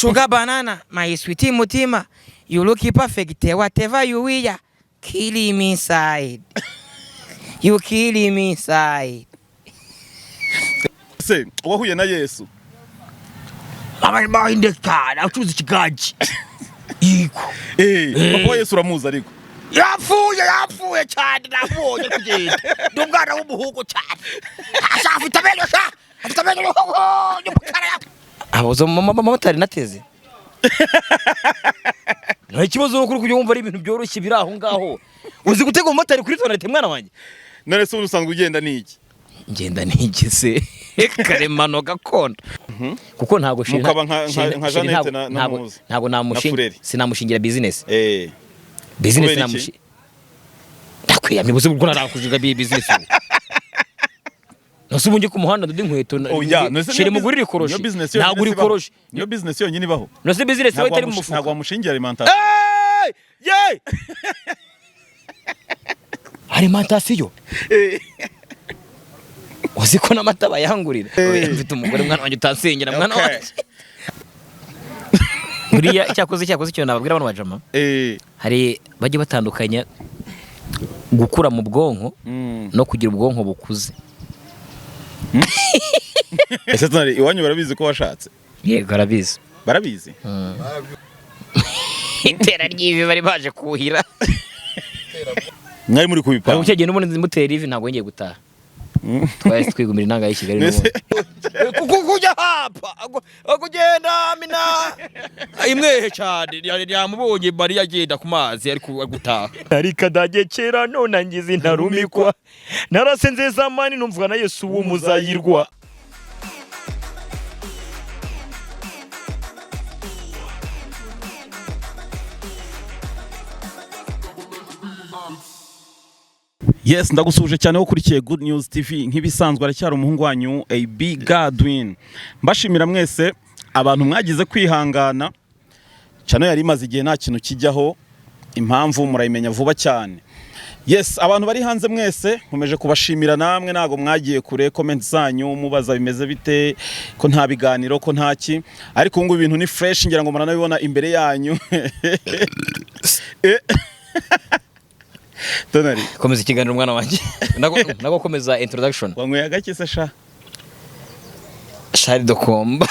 Sugar banana, my sweetie mutima, you look perfect, whatever you wear, kill me inside. You kill me inside. Se wahuye na Yesu? Abahinde cyane, acuruza ikigagi. Yego. Eh, papa wa Yesu uramuzi ariko? Yapfuye, yapfuye cyane, namubonye kugenda. Ndi umwana w'umuhungu cyane. Asha afite amenyo sha. Afite amenyo y'umukara. Abo motari nateze. Nta kibazo no kuri kujya wumva ari ibintu byoroshye biri aho ngaho. Uzi gutega umumotari kuri tonalite, mwana wanjye? None se ubu usanzwe ugenda n'iki? Ngenda nigeze karemano gakondo. Kuko ntabwo chéri Mukaba nka Jeannette na Muzi. Ntabwo Na namushingira, Fureri. sinamushingira business. Business Kubera iki? namushi. Ndakwiyamye buze ubwo narakushinga business ubu. Nase ubu njye ku muhanda ndoda inkweto Oya, none se chéri niyo mugurire niyo ikoroshi. business yonyine Nagura se ibaho? ikoroshi. Niyo business yonyine ibaho? Nase business we Ntabwo itari mu ntabwo mufuka. wamushingira alimentation. Hey! Yey! Alimentation. Uzi ko n'amata bayangurira? Oya, mfite umugore, mwana wanjye, utansengera mwana wanjye. Buriya cyakoze ikintu nababwira bano bajama, hari bajye batandukanya gukura mu bwonko no kugira ubwonko bukuze. Ese Tonari, iwanyu barabizi ko washatse? Yego, arabizi. Barabizi? Itera ry'ivi bari baje kuhira. Mwari muri kubipanga? Ariko cyagenda ubundi mutera ivi, ntabwo ngiye gutaha, twahise twigumira inanga y'i Kigali. Mbese N'ubundi kujya hapa kugenda mina imwehe cyane yamubonye Mariya agenda ku mazi ari gutaha. Ariko adage kera none angize intarumikwa, narasenze zamani numvwa na Yesu w'umuzayirwa. Yes, ndagusuhuje cyane wo ukurikiye Good News TV. Nk'ibisanzwe aracyari umuhungu wanyu AB Godwin. Mbashimira mwese abantu mwagize kwihangana. Channel yari imaze igihe nta kintu kijyaho, impamvu murayimenya vuba cyane. Yes, abantu bari hanze mwese nkomeje kubashimira, namwe ntago mwagiye kure. Comment zanyu mubaza bimeze bite, ko nta biganiro, ko nta ki, ariko ubu ngubu ibintu ni fresh, ngira ngo muranabibona imbere yanyu. Tonari. Komeza ikiganiro, mwana wanjye, nako komeza introduction. Wanyweye agaki se sha? Char de combat,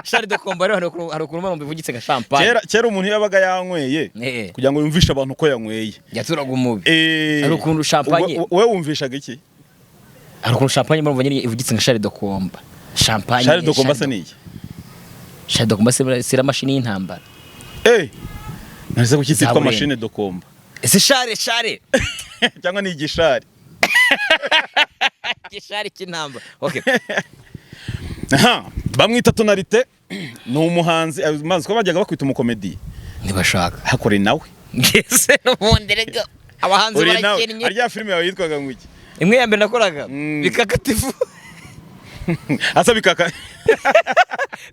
char de combat. Rero hari ukuntu mpamvu bivugitse nka champagne. Kera kera umuntu yabaga yanyweye, kugira ngo yumvishe abantu ko yanyweye, yaturaga umubi. Hari ukuntu champagne- Wowe wumvishaga iki? Hari ukuntu champagne murumva nyine ivugitse nka char de combat, champagne. Char de combat se ni iki? Char de combat c'est la machine y'intambara. Nase kuki cyitwa Zaburenga. machine de combat? Ese char Cyangwa ni igishari? Igishari cy'intambara, okay. Aha, bamwita Tonalite, ni umuhanzi mazi ko bajyaga bakwita umukomedi. Ntibashaka. Hakore nawe. Ngese n'ubundi rega abahanzi Uri nawe. barakennye. Arya filime yawe yitwaga ngo iki? Imwe ya mbere nakoraga, bikakatifu. Asa bikaka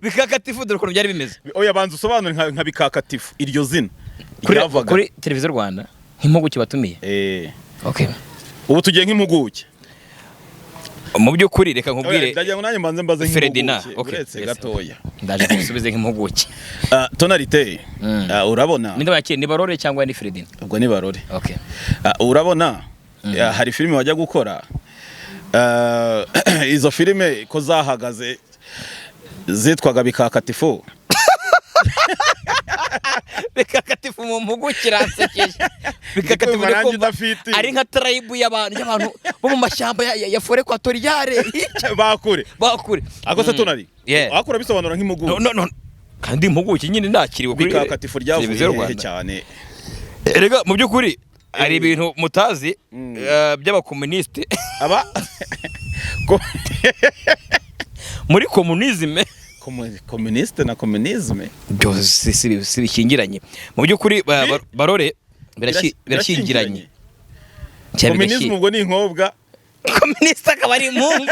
Bikakatifu, dore ukuntu byari bimeze. Oya, banza usobanure nka bikakatifu, iryo zina Kuri ryavaga. kuri Televiziyo Rwanda nk'impuguke batumiye. Okay. Ubu tugiye nk'impuguke. Mu by'ukuri reka Oya, nkubwire. ndagira ngo nanjye mbanze mbaze Ferdinand, nk'impuguke okay, uretse yes. gatoya. Ndaje ngusubize nk'impuguke. Ah, Tonalite, urabona Ninde wakiriye, ni Barore cyangwa ni Ferdinand? Ubwo ni Barore. Okay. Ah, urabona hari filime wajya gukora, izo filime ko zahagaze zitwaga bikakatifu. Bikakatifu mu mpuguke iransekeje. Bikakatifu Ndikumva nanjye ni kumva idafite. Ari nka tribe y'abantu bo mu mashyamba ya forêt équatoriale. Bakure. Bakure. Ako se Tonari, akura bisobanura nk'impuguke. No, no, no, kandi impuguke nyine nakiriwe kuri Bikakatifu ryavuye Televiziyo hehe Rwanda. cyane? Erega mu by'ukuri hari ibintu mutazi by'abakomunisite. Aba Muri communisme. Communiste na communisme. Byose si bikingiranye mu by'ukuri, Barore, birashyingiranye. Cyane. Communisme ubwo ni inkobwa. Communiste akaba ari impungu.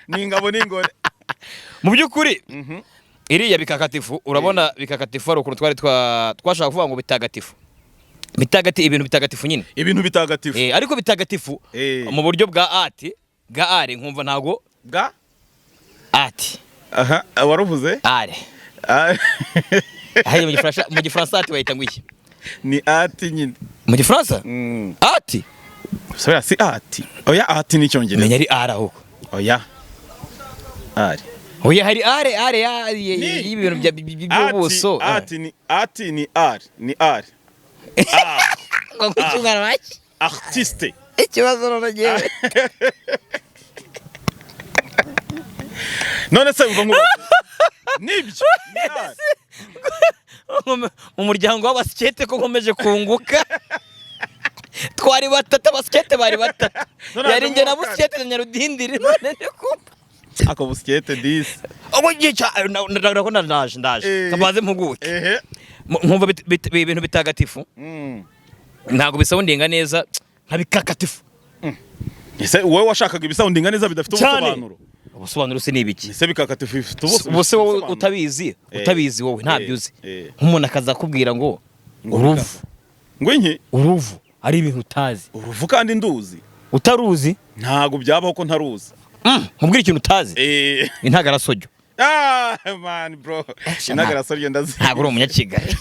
Ni ingabo n'ingore. Mu by'ukuri iriya bikakatifu, urabona bikakatifu hari ukuntu twari twashaka kuvuga ngo bitagatifu, ibintu bitagatifu nyine. Ibintu bitagatifu. Ariko bitagatifu mu buryo bwa art, bwa are, nkumva ntago bwa art. Aha, waruvuze. Are. Ah, Hariya mu Gifaransa art bayita ngo iki? Ni art nyine. Mu Gifaransa? Mm. Art. Oya, si art. Oya, art ni Icyongereza. Menya ari art ahubwo. Oya, ari. Oya, hari art, art y'ibintu by'ubuso. Art ni art, ni art, ni art. Ngo kuki umwana waki? Artiste. Ikibazo none ngewe. None se uva nkubaze, nibyo, ni art. Mu muryango w'abasikete ko nkomeje kunguka, twari batatu, abasikete bari batatu. None yari njye na harimo Busikete na Nyarudindiri, none ndi kumva. Ako busikete disi. Ubwo igihe cya ndabona ndaje, ndaje. Kabanze mpuguke. Nkumva ibintu bitagatifu ntabwo bisoundinga neza nka bikakatifu. Ese wowe washakaga ibisoundinga neza bidafite Cyane. ubusobanuro? Ubusobanuro se ni ibiki? Ese bikakatifu bifite Ubuse wowe ubusobanuro? utabizi, utabizi wowe ntabyo uzi, nk'umuntu akaza akubwira ngo Ngo uruvu. Ngo inki? Uruvu ari ibintu utazi. Uruvu kandi nduzi. Utaruzi? Ntabwo byabaho ko ntaruzi. Nkubwire ikintu utazi? Intagarasoryo. Ah man, bro, intagarasoryo ndazi. Ntabwo uri umunyakigali.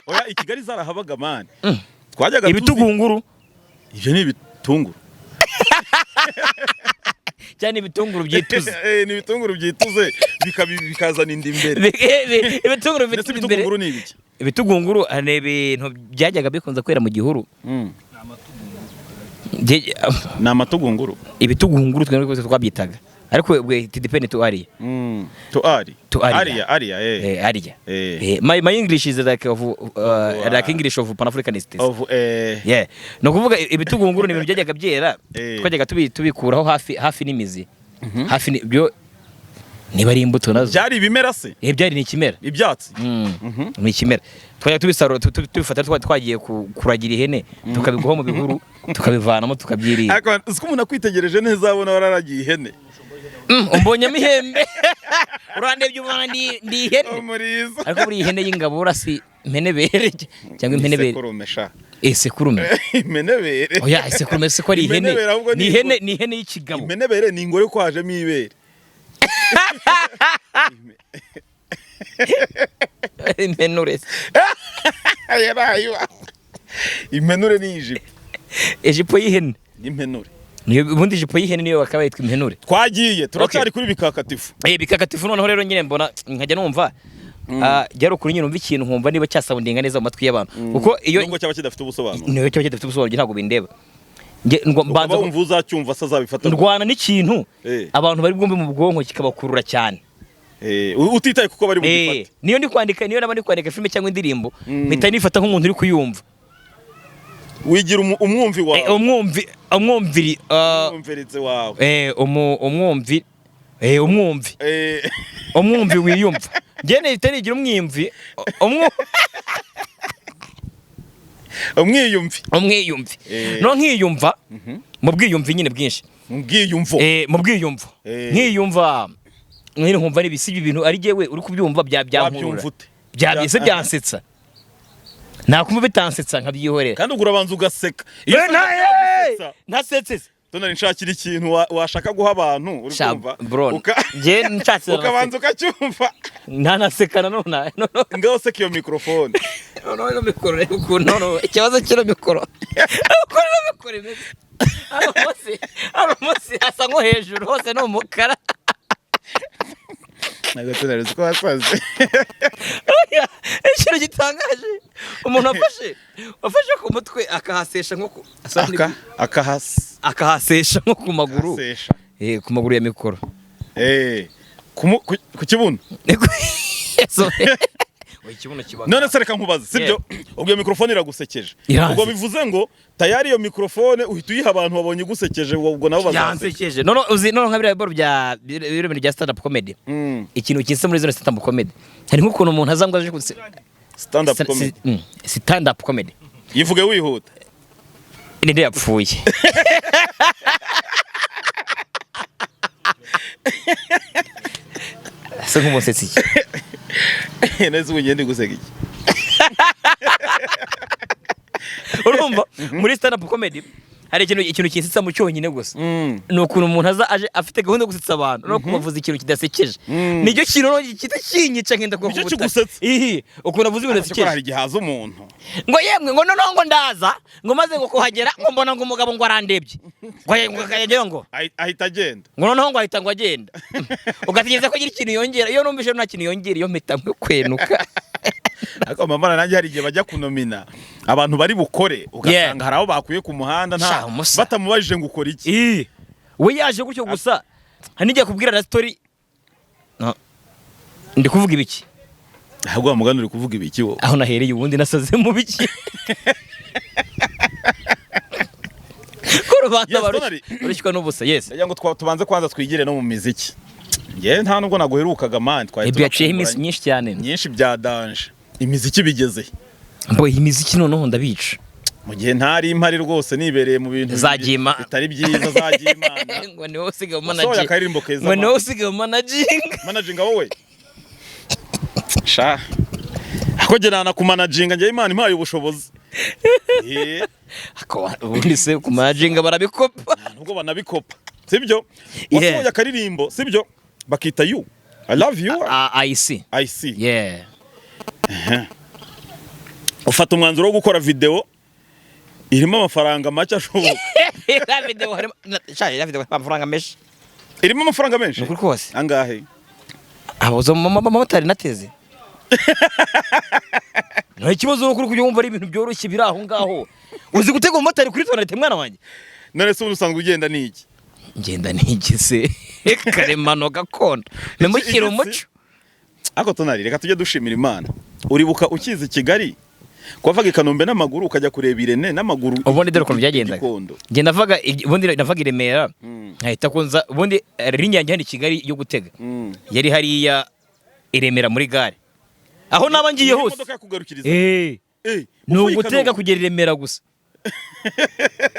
Oya, i Kigali zarahabaga man, twajyaga tuzi. Ibitugunguru. Ibyo ni ibitunguru. Cyane, ibitunguru byituze. Ni ibitunguru byituze, bikazana inda imbere. Ibitunguru Ndetse bifite imbere. ibitunguru ni ibiki? Ibitugunguru ni ibintu byajyaga bikunze kwera mu gihuru. Ni amatugunguru. Ibitugunguru twebwe twese twabyitaga, ariko ubwo it depend to area. To ari. To area. Ariya, ariya, eh. Area. My English is like of like English of Pan-Africanists. Of Yeah, ni ukuvuga ibitugunguru ni ibintu byajyaga byera, twajyaga tubikuraho hafi hafi n'imizi, hafi byo niba ari imbuto nazo. Byari ibimera se? Byari ni ikimera. Ibyatsi. Ni ikimera twajyaga tubisarura, tubifata twagiye kuragira ihene, tukabiguha mu bihuru, tukabivanamo, tukabyirira. Ariko uzi ko umuntu akwitegereje neza abona wararagiye ihene? Umbonyemo ihembe, urandebye ubona ndi ihene. Umurizo. Ariko buriya ihene y'ingabo urasi impenebere cyangwa impenebere? Isekurume sha. Isekurume. Imenebere. Oya, isekurume se ko ari ihene? Imenebere ahubwo Ni ni ihene. ingore. Ni ihene y'ikigabo. Imenebere ni ingore ko hajemo ibere. Impenure se. Yarayiba. Impenure ni ijipo. Ijipo y'ihene. N'impenure. Niyo ubundi ijipo y'ihene niyo bakaba yitwa impenure. Twagiye, turacyari kuri bikakatifu. Bikakatifu. Noneho rero nyine mbona nkajya numva, byari ukuri nyine, numva ikintu nkumva niba cyasoundinga neza mu matwi y'abantu, kuko iyo nubwo cyaba kidafite ubusobanuro. Niyo cyaba kidafite ubusobanuro ntabwo bindeba. Nge mbanza ukaba wumva uzacyumva se azabifata. Ndwana n'ikintu abantu bari bwumve mu bwonko kikabakurura cyane. Utitaye kuko bari bugifate. Niyo ndi kwandika, niyo naba ndi kwandika filime cyangwa indirimbo, mpita nifata nk'umuntu uri kuyumva. Wigira umwumvi wawe. Umwumvi, umwumviri, umwumviritse wawe. Umwumvi, umwumvi. Umwumvi wiyumva. Njye nahita nigira umwumvi Umwiyumvi. Umwiyumvi. No nkiyumva mu bwiyumvi nyine bwinshi. Mu bwiyumvo. Mu bwiyumvo. Nkiyumva nyine, nkumva n'ibisi ibintu ari jyewe uri kubyumva bya byankurura. Wabyumva ute? Bya ese byansetsa, nakumva bitansetsa nkabyihorera. Kandi ubwo urabanza ugaseka iyo usanze byagusetsa. Ntasetse se. Tonari, nshakira ikintu washaka guha abantu uri Sha, kumva bro, njye nshatse ukabanza ukacyumva. Ntanaseka nanone. Ngaho seka iyo mikorofone. Noneho ino mikoro rero ukuntu, noneho ikibazo cy'ino mikoro, ukuntu ino mikoro imeze, hano munsi hasa nko hejuru hose ni umukara. Ntabwo Tonari, uzi ko wasaze. Oya, ikintu gitangaje, umuntu wafashe ku mutwe akahasesha nko ku asa Akahasi. Akahasesha nko ku maguru. Akahasesha. Ku maguru ya mikoro. Ku kibuno. Oya, ikibuno kibaga. None se reka nkubaze, sibyo? Ubwo iyo mikorofone iragusekeje. Iransekeje. Ubwo bivuze ngo tayari iyo mikorofone uhita uyiha abantu babonye igusekeje, ubwo nabo bazaseka. Yansekeje. None uzi none nka biriya boro bya biriya bintu bya stand up comedy, ikintu kinse muri zino stand up comedy, hari nk'ukuntu umuntu aza ngo aje Stand up comedy. Stand up comedy. Yivuge wihuta. Ninde yapfuye? Asa nk'umusetsi iki? Neza, ubu ngende guseka iki? Urumva muri stand up comedy Hari ikintu kinsetsa mu cyonyine gusa, ni ukuntu umuntu aza aje afite gahunda yo gusetsa abantu no kubavuza ikintu kidasekeje. Nicyo kintu rero kita kinyica, nkenda kuba Nicyo ku butaka. kigusetsa? Ihi, ukuntu avuze ibintu Cyakora hari bidasekeje. igihe haza umuntu Ngo yemwe, ngo noneho ngo ndaza, ngo maze ngo kuhagera, ngo mbona ngo umugabo ngo arandebye, ngo akajyayo ngo ahita agenda. Ngo noneho ngo ahita ngo agenda, ugategereza ko agira ikintu yongera. Iyo numvise nta kintu yongera, iyo mpita nkwenuka. Ariko mama, nanjye hari igihe bajya kunomina abantu bari bukore, ugasanga hari abo bakuye ku muhanda nta Sha, umusa. batamubajije ngo ukora iki. Ii, we yaje gutyo gusa. Hari n'igihe akubwira na story. No. Ndi kuvuga ibiki? Ahubwo wa mugani, uri kuvuga ibiki wowe? Aho nahereye ubundi nasaze mu biki ko rubanda Yes, Donald. barushywa n'ubusa, yes. Ndagira ngo tubanze kwanza twigire no mu miziki. Njyewe nta nubwo naguherukaga, man, twari Ibyo yaciyeho iminsi tunakumburanye. myinshi cyane. Myinshi bya danger. Imiziki bigeze? Mbo iyi miziki noneho ndabica. Mu gihe ntari impari rwose, nibereye mu bintu bitari byiza, zagiye Imana. Ngo niwe usigaye Wasohoye umanaginga. akaririmbo keza, Ngo niwe man. usigaye umanaginga. Manajinga wowe sha, ako jye nanakumanaginga njye, Imana impaye ubushobozi. Ako ubundi se kumanaginga barabikopa? Nta nubwo banabikopa, sibyo? Yeah. Wasohoye akaririmbo, sibyo, bakita "You I love you". I see. I see. Yeah. Ufata umwanzuro wo gukora video irimo amafaranga make ashoboka. Iriya video harimo sha, iriya video harimo amafaranga menshi. Irimo amafaranga menshi? Ni ukuri kose. Angahe? Abo motari nateze nta kibazo, ni ukuri kujya wumva ari ibintu byoroshye biri aho ngaho. Uzi gutega umumotari kuri tonalite, mwana wanjye? None se ubu usanzwe ugenda n'iki? Ngenda nigise karemano gakondo memukira umuco. Ariko tonari, reka tujye dushimira Imana. Uribuka ukiza i Kigali kuvaga i Kanombe n'amaguru ukajya kureba Irene n'amaguru? Ubundi dore ukuntu byagendaga. Gikondo. Njye navaga, ubundi navaga i Remera, nkahita kunza ubundi ligne yanjye hano i Kigali yo gutega yari hariya i Remera muri gare, aho naba ngiye Niyo hose. Imodoka yakugarukiriza? Eh. Eh, Ni uvuye i ugutega Kanombe. kugera i Remera gusa.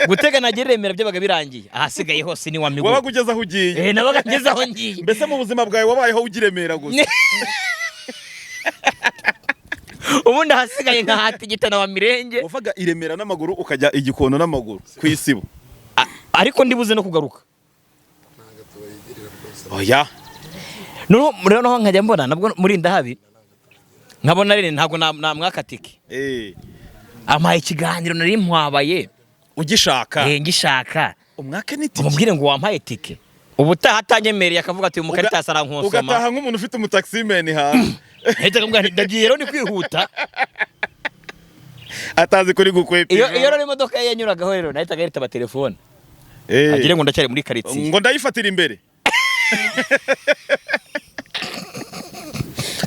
Gutega nagera i Remera byabaga birangiye, ahasigaye hose ni wa miguru. Wabaga ugeze aho ugiye. Eh, nabaga ngeze aho ngiye. Mbese mu buzima bwawe wabayeho ugira i Remera gusa? Ubundi ahasigaye nkahatigita na wa mirenge. Wavaga i Remera n'amaguru ukajya i Gikondo n'amaguru ku Isibo? Ariko ndibuze no kugaruka. Oya. Noneho rero noneho nkajya mbona nabwo muri ndahabi, nkabona rero ntabwo namwaka tike. Ampaye ikiganiro nari mpwabaye. Ugishaka. Eh, ngishaka. Umwake n'itike. Umubwire ngo wampaye tike, ubutaha atanyemereye akavuga ati uyu mukaritasi arankonsoma. Ugataha nk'umuntu ufite umutaximeni hanze. Ahita akamubwira nti ndagiye rero, ni kwihuta. Atazi kuri gukwepa. Iyo rero imodoka ye yanyuragaho rero, nahitaga yitaba telefone agire ngo ndacyari muri karitsiye. Ngo ndayifatira imbere,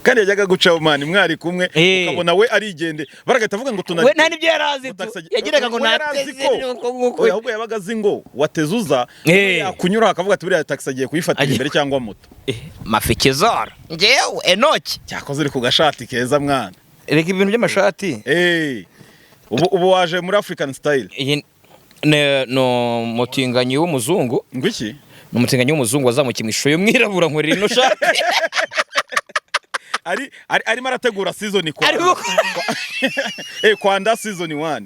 kandi yajyaga guca, man, mwari kumwe. Ukabona we arigende, baragahita avuga ngo tunari We nta n'ibyo yari azi tu. Yagiraga ngo We yari azi nateze nuko nguko. Oya, ahubwo yabaga azi ngo wateze uza yakunyura akavuga ati buriya taxi agiye kuyifatira imbere cyangwa moto. Eh, mafikizoro njyewe enoki. Cyakoze uri ku gashati keza, mwana. Reka ibintu by'amashati. Ubu waje muri African style. Iyi ni umutinganyi w'umuzungu. Ngo iki? Ni umutinganyi w'umuzungu wazamukiye mu ishusho y'umwirabura, nkorera ino shati. Arimo arategura season kwa Arimo Kwanda season 1.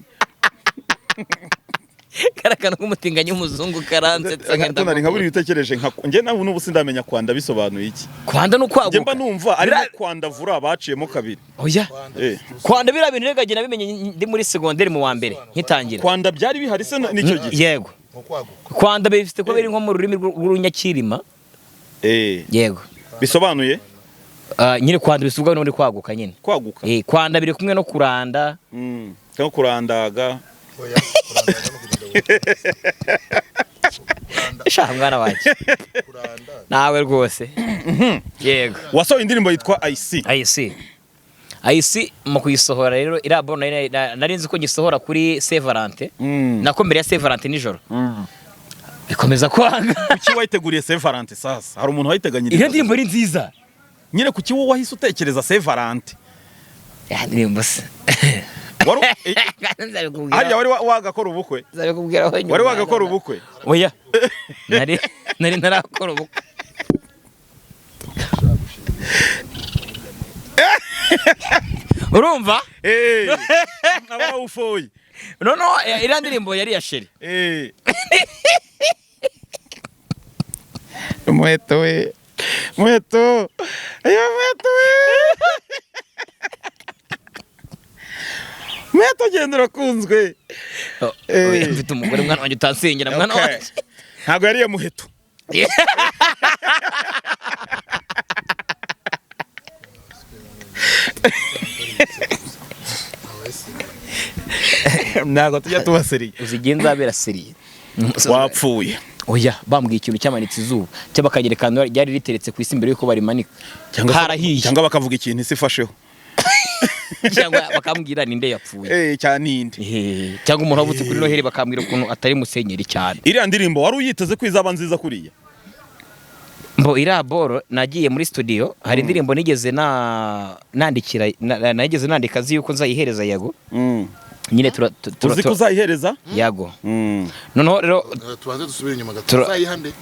Kariya kantu k'umutinganyi w'umuzungu karansetsa nkenda. Tonari, nka buriya utekereje nka njye nawe n'ubu sindamenya kwanda bisobanuye iki. Kwanda ni Njye mba ukwaguka. numva arimo kwandavura abaciyemo kabiri. Oya. Kwanda biriya bintu rero ngenda nabimenye ndi muri segonderi mu wa mbere nkitangira. Kwanda byari bihari se n'icyo gihe? Yego, kwanda bifite kuba biri nko mu rurimi rw'urunyakirima. Yego. Bisobanuye? Ah, nyine kwanda bisubwa no muri kwaguka nyine. Kwaguka. Eh, kwanda biri kumwe no kuranda. Cyangwa kurandaga. Oya, kurandaga no kugenda buhoro. Sha mwana wanjye. Kuranda. Nawe rwose, yego. Wasohoye indirimbo yitwa I see. I see. I see mu kuyisohora rero iriya bono nari nzi ko ngisohora kuri Saint Valentin. Nako mbere ya Saint Valentin nijoro bikomeza kwanga. Kuki wayiteguriye Saint Valentin? Sasa hari umuntu wayiteganyiriye? Iyo ndirimbo ni nziza. Nyine kuki wowe wahise utekereza Saint Valentin? Ya ndirimbo se. Wari Nzabikubwira. harya wari wagakora ubukwe? Nzabikubwira aho nyuma. Wari wagakora ubukwe? Oya, nari ntarakora ubukwe. Urumva? Eh, abarawufoye. Noneho iriya ndirimbo yari iya Chéri. Muheto we, Muheto, ayo Muheto we, Muheto genda urakunzwe. Oh, oya, mfite umugore, mwana wanjye, utansengera mwana Okay. wanjye. Ntabwo yari iya Muheto. Ntabwo tujya tuba sérieux. Uzi igihe nzabera sérieux? Wapfuye. Oya, bambwiye ikintu cyamanitse izuba cyangwa bakagerekana ryari riteretse ku isi mbere yuko barimanika. Cyangwa Harahiye. Cyangwa bakavuga ikintu isi ifasheho. Cyangwa bakambwira ninde yapfuye. Cyane ninde. Cyangwa umuntu wavutse kuri Noheli bakambwira ukuntu atari musenyeri cyane. Iriya ndirimbo wari uyiteze ko izaba nziza kuriya? Mbo iriya boro nagiye muri studio, hari indirimbo nigeze na nandikira nigeze nandika azi yuko nzayihereza Yago. Nyine tura tura Uzi ko uzayihereza? Yago. Noneho rero Tubanze dusubire inyuma gato. Uzayihande.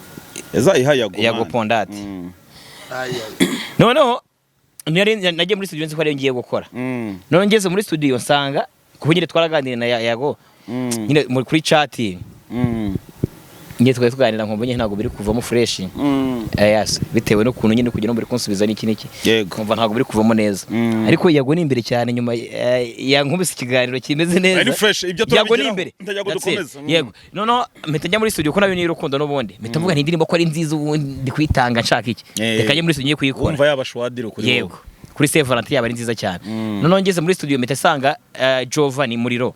Yazayiha Yago. Yago Man. Pondati. Ay, ay. Noneho nagiye muri studio nzi ko ariyo ngiye gukora. Noneho ngeze muri studio nsanga kuko nyine twaraganiriye na Yago nyine kuri chat, nyine twari tuganira nkumva nyine ntabwo biri kuvamo fresh. Yes, bitewe n'ukuntu nyine kugira ngo biri kunsubiza n'iki n'iki. Nkumva ntabwo biri kuvamo neza. Ariko Yago ni imbere cyane, nyuma yankubise ikiganiro kimeze neza. Ari fresh, ibyo Yago ni turabigeraho. imbere. Ndagira ngo That's it. dukomeze. Yego. Noneho mpita njya muri studio ko nayo ni urukundo n'ubundi. Mpita mvuga nti indirimbo ko ari nziza, ubundi ndi kuyitanga nshaka iki? Reka njye muri studio ngiye kuyikora. Wumva yaba shwadiro kuri wowe. Yego. Kuri Saint Valentin yaba ari nziza cyane. Noneho ngeze muri studio mpita nsanga Giovanni Muriro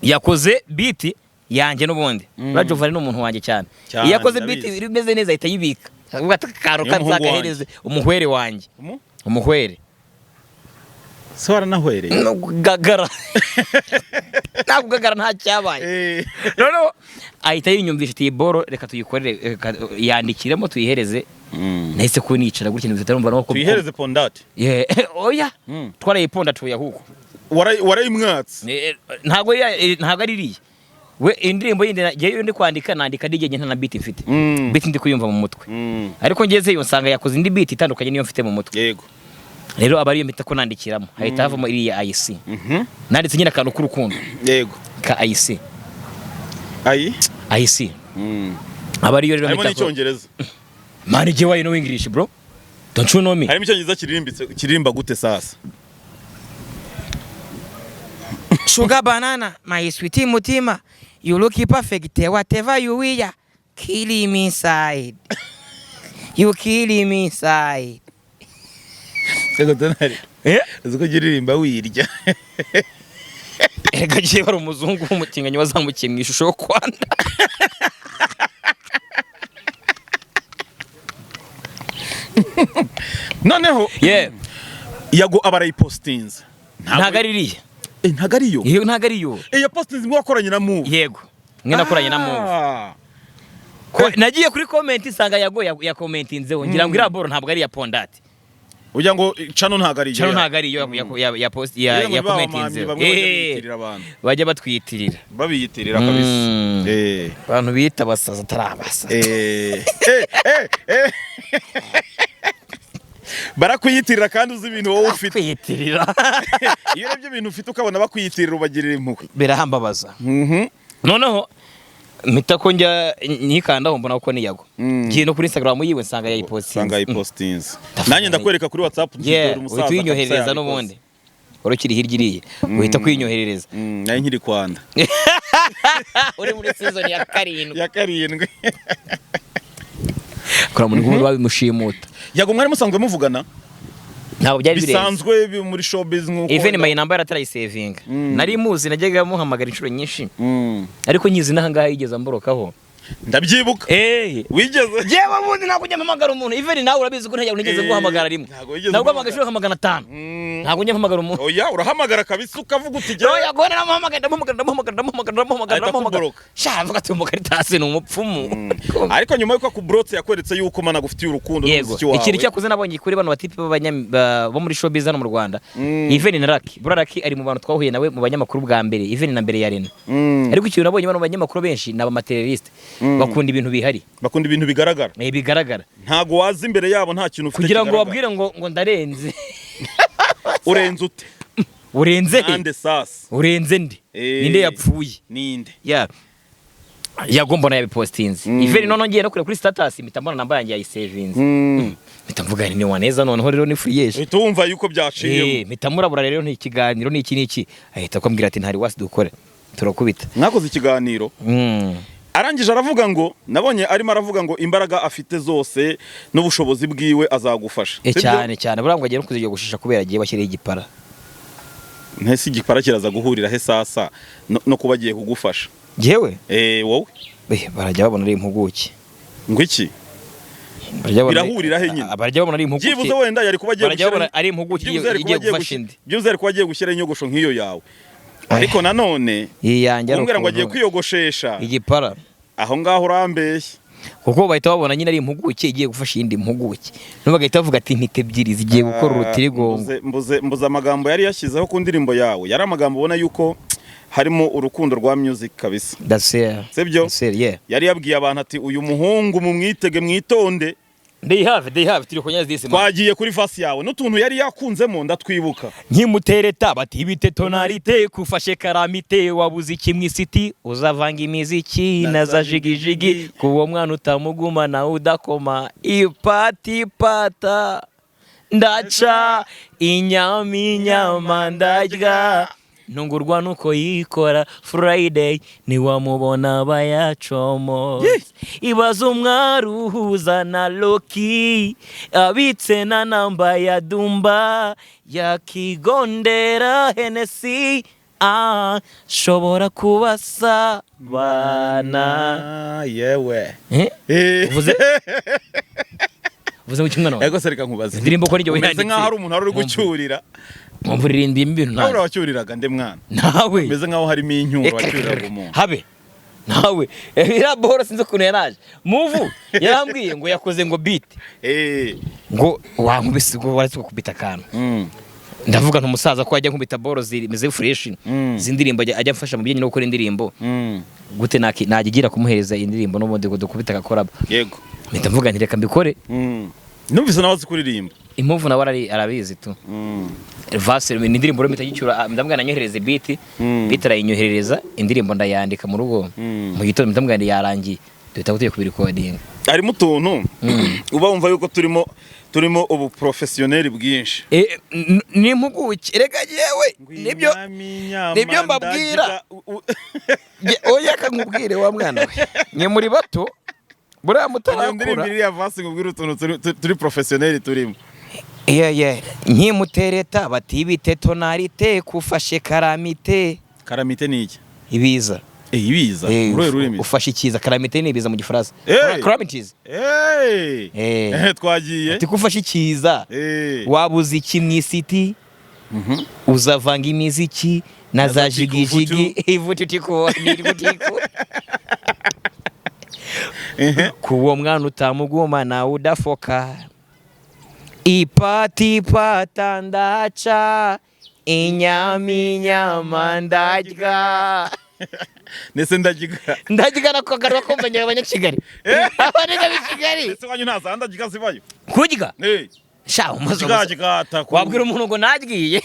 yakoze beat yanjye n'ubundi. Uriya Giovanni ni umuntu wanjye cyane. Cyane, Iyo yakoze beat ndabizi. imeze neza ahita ayibika. Avuga ati akaro Niyo muhungu kazagahereze umuhwere wanjye. Umu? Umuhwere. Se waranahwereye? No kugagara. Nta kugagara, nta cyabaye. Noneho ahita yinyumvisha ati iyi boro reka tuyikorere, reka yandikiremo tuyihereze. Nahise ko nicara gutya nibyo numva no ko Tuyihereze Pondati. Yeah, oya. Twarayiponda tuyahuko. Warayimwatse. Ntabwo ari iriya. We indirimbo yindi njyewe ndi kwandika nandika ndi jyenyine, nta na beat mfite. Beat ndi kuyumva mu mutwe. Ariko ngezeyo nsanga yakoze indi beat itandukanye niyo mfite mu mutwe. Rero aba ariyo mpita ko nandikiramo. Hahita havamo iriya IC. Nanditse nyine akantu k'urukundo ka IC. Ayi. IC. Aba ariyo rero Harimo mpita ko. n'icyongereza. Man, jyewe I know English, bro. Don't you know me? Harimo icyongereza kiririmbitse, kiririmba gute sasa? Sugar banana, my sweetie mutima, you look perfect, whatever you wear, kill me inside. You kill me inside. Sego tonari. Eh? Uzi ko uririmba wirya. Erega jyewe hari umuzungu w'umutinganyi wazamukiye mu ishusho yo kwanda. Noneho Yeah. Yago aba arayipostinze. Ntabwo ari iriya. Ntabwo ariyo. Iyo ntabwo ari yo. Yapostinze imwe wakoranye na Move. Yego. Mwe nakoranye na Move. Nagiye kuri comment nsanga Yago yakomentinzeho ngira ngo iriya boro ntabwo ari iya Pondati. Ugira ngo cano ntabwo ariyo. Cano ntabwo ari iyo ya post ya Rero ngo baba yakomentinzeho. bamwe bajya biyitirira abantu. Bajya batwiyitirira. Babiyitirira kabisa. Abantu bita abasazi atari abasazi. Barakwiyitirira kandi uzi ibintu wowe ufite. Kwiyitirira. Iyo urebye ibintu ufite ukabona bakwiyitirira ubagirira impuhwe. Birahambabaza. Noneho mpita ko njya nyikandaho mbona ko ni Yago. Ngiye no kuri Instagram yiwe nsanga yayipostinze. Usanga yayipostinze. Nanjye ndakwereka kuri WhatsApp. Yeah, Nzibwira umusaza uhita uyinyoherereza kabisa. n'ubundi. Wari ukiri hirya iriya uhita kuyinyoherereza. Nari nkiri kwanda. Uri muri season ya 7. Ya 7. Kora muri nkuru babimushimuta. Yago mwari musanzwe muvugana? Ntabwo byari birenze. Bisanzwe muri showbiz nk'uko Even my number atarayisevinga. Nari muzi, najyaga muhamagara inshuro nyinshi. Ariko nyizi n'ahangaha yigeze amborokaho. Ndabyibuka. Wigeze? Jewe ubundi ntabwo njya mpamagara umuntu. Even nawe urabizi ko ntajya nigeze guhamagara rimwe. Ntabwo wigeze Ntabwo guhamagara umpamagara. inshuro nka 500. Ntabwo njya mpamagara umuntu. Oya, urahamagara kabisa ukavuga uti No, Yago naramuhamagara, ndamuhamagara, ndamuhamagara, ndamuhamagara, ndamuhamagara, Ahita ndamuhamagara. akuboroka. Sha, avuga ati umukaritasi ni umupfumu. Ariko nyuma yuko akubrotse yakweretse yuko mana agufitiye urukundo Yego, n'umuziki wawe. ikintu cyakoze nabonye kuri bano batipe bo muri showbiz hano mu Rwanda. Even na Lucky, buriya Lucky ari mu bantu twahuye nawe mu banyamakuru bwa mbere, even na mbere ya Rena. Ariko ikintu nabonye bano banyamakuru benshi ni abamaterialiste, bakunda ibintu bihari. Bakunda ibintu bigaragara. Bigaragara. Ntago waza imbere yabo nta kintu ufite Kugira ngo kigaragara. babwire ngo ndarenze. Urenze ute? Urenze he? Nande sasa? Urenze ndi? Ninde yapfuye? Ninde? Ya, Yago mbona yabipostinze. Even none ngiye no kure kuri status, mpita mbona namba yanjye yayisevinze. Mpita mvuga nti ni waneza, noneho rero ni fresh. Uhita wumva yuko byaciyemo. Mpita murabura rero, nti ikiganiro ni iki n'iki, ahita akambwira ati ntari wasi dukore, turakubita. Mwakoze ikiganiro. Arangije aravuga ngo, nabonye arimo aravuga ngo imbaraga afite zose n'ubushobozi bwiwe azagufasha. Sibyo? Cyane cyane, buriya ngo agiye no kuziyogoshesha kubera agiye bashyiraho igipara. Ntese igipara kiraza guhurira he sasa no kuba agiye kugufasha? Njyewe? Eh, wowe. Barajya babona ari impuguke. Ngo iki? Barajya babona. Birahurira he nyine? Ah, barajya babona ari impuguke. Byibuze wenda yari kuba agiye Barajya gushyira babona ari impuguke byibuze yari kuba igiye agiye gufasha indi. Byibuze yari kuba agiye gushyira inyogosho nk'iyo yawe, ariko nanone Iyi yanjye ari kumbwira ngo agiye ukuntu kwiyogoshesha igipara. Aho ngaho urambeshye. Kuko bahita babona nyine ari impuguke igiye gufasha iyindi mpuguke, nabo bagahita bavuga ati intiti ebyiri zigiye gukora urutirigongo. Mbuze amagambo yari yashyizeho ku ndirimbo yawe, yari amagambo ubona yuko harimo urukundo rwa music kabisa. That's it. Sibyo? That's it, yeah. Yari yabwiye abantu ati uyu muhungu mumwitege, mwitonde. They have turi kunyaz this man. Twagiye kuri verse yawe n'utuntu yari yakunzemo, ndatwibuka. Nkimutereta bati bite tonalite, kufashe karamite, wabuze iki mu isiti, uzavanga imiziki na za jigijigi, kuwo mwana utamuguma udakoma, ipati pata ndaca inyama inyama ndarya, ntungurwa nuko yikora Friday, niwamubona bayacomo, ibaza umwari uhuza na Loki, abitse na namba ya Dumba yakigondera Hennessy, shobora kubasabana. Yewe. Eh? Uvuze ngo kimwe nawe. Ego se, reka nkubaze. Indirimbo ko nijye Umeze wayanditse. nkaho hari umuntu wari uri gucyurira. Mwumva uririmba ibintu Nawe ntazi. wacyuriraga nde, mwana? Nawe. Umeze nkaho harimo incyuro, wacyuriraga umuntu. Habe nawe, iriya boro sinzi ukuntu yaraje muvu, yarambwiye ngo yakoze ngo beat, ngo wankubise, ngo waretse gukubita akantu. Ndavuga nti umusaza ko ajya nkubita boro zimeze fresh, z'indirimbo, ajya amfasha mu bijyanye no gukora indirimbo, gute nagigira kumuhereza indirimbo n'ubundi ngo dukubite agakorabo? Mpita mvuga nti reka mbikore. Numvise nawe azi kuririmba. Impamvu nawe arabizi tu. Verse ni indirimbo rero mpita nyicyura, ndamubwira nanyohereze beat. Beat arayinyoherereza, indirimbo ndayandika mu rugo. Mu gitondo mpita mubwira nti yarangiye, duhita tugiye kubirikodinga. Harimo utuntu uba wumva yuko turimo ubu professionnel bwinshi. Ni impuguke reka yewe, nibyo mbabwira. Oya, kankubwire wa mwana we, mwe muri bato buriya Ndirimbo mutarakura. Iriya verse, nkubwire utuntu turi professionnel turimo. Yeah. Nkimutereta bati bite tonalite, kufashe karamite. Karamite ni iki? Ibiza. Eh, ibiza? Uruhe rurimi? Ufashe ikiza, karamite ni ibiza mu Gifaransa. Calamities. Twagiye. Ati kufashe ikiza, wabuze iki mu isiti, uzavanga imiziki na za za jigijigi, ivututiko nirigutiko, kuwo mwana utamuguma nawe udafoka, ipati ipata ndaca inyama inyama ndarya. Nese ndagiga? Ndarya nako garuka kumva nyawe abanyakigali, abanyaga b'i Kigali. Ese wanyu nta za ndagiga zibayo? Kurya sha umaze Kigata. Wabwira umuntu ngo nagiye?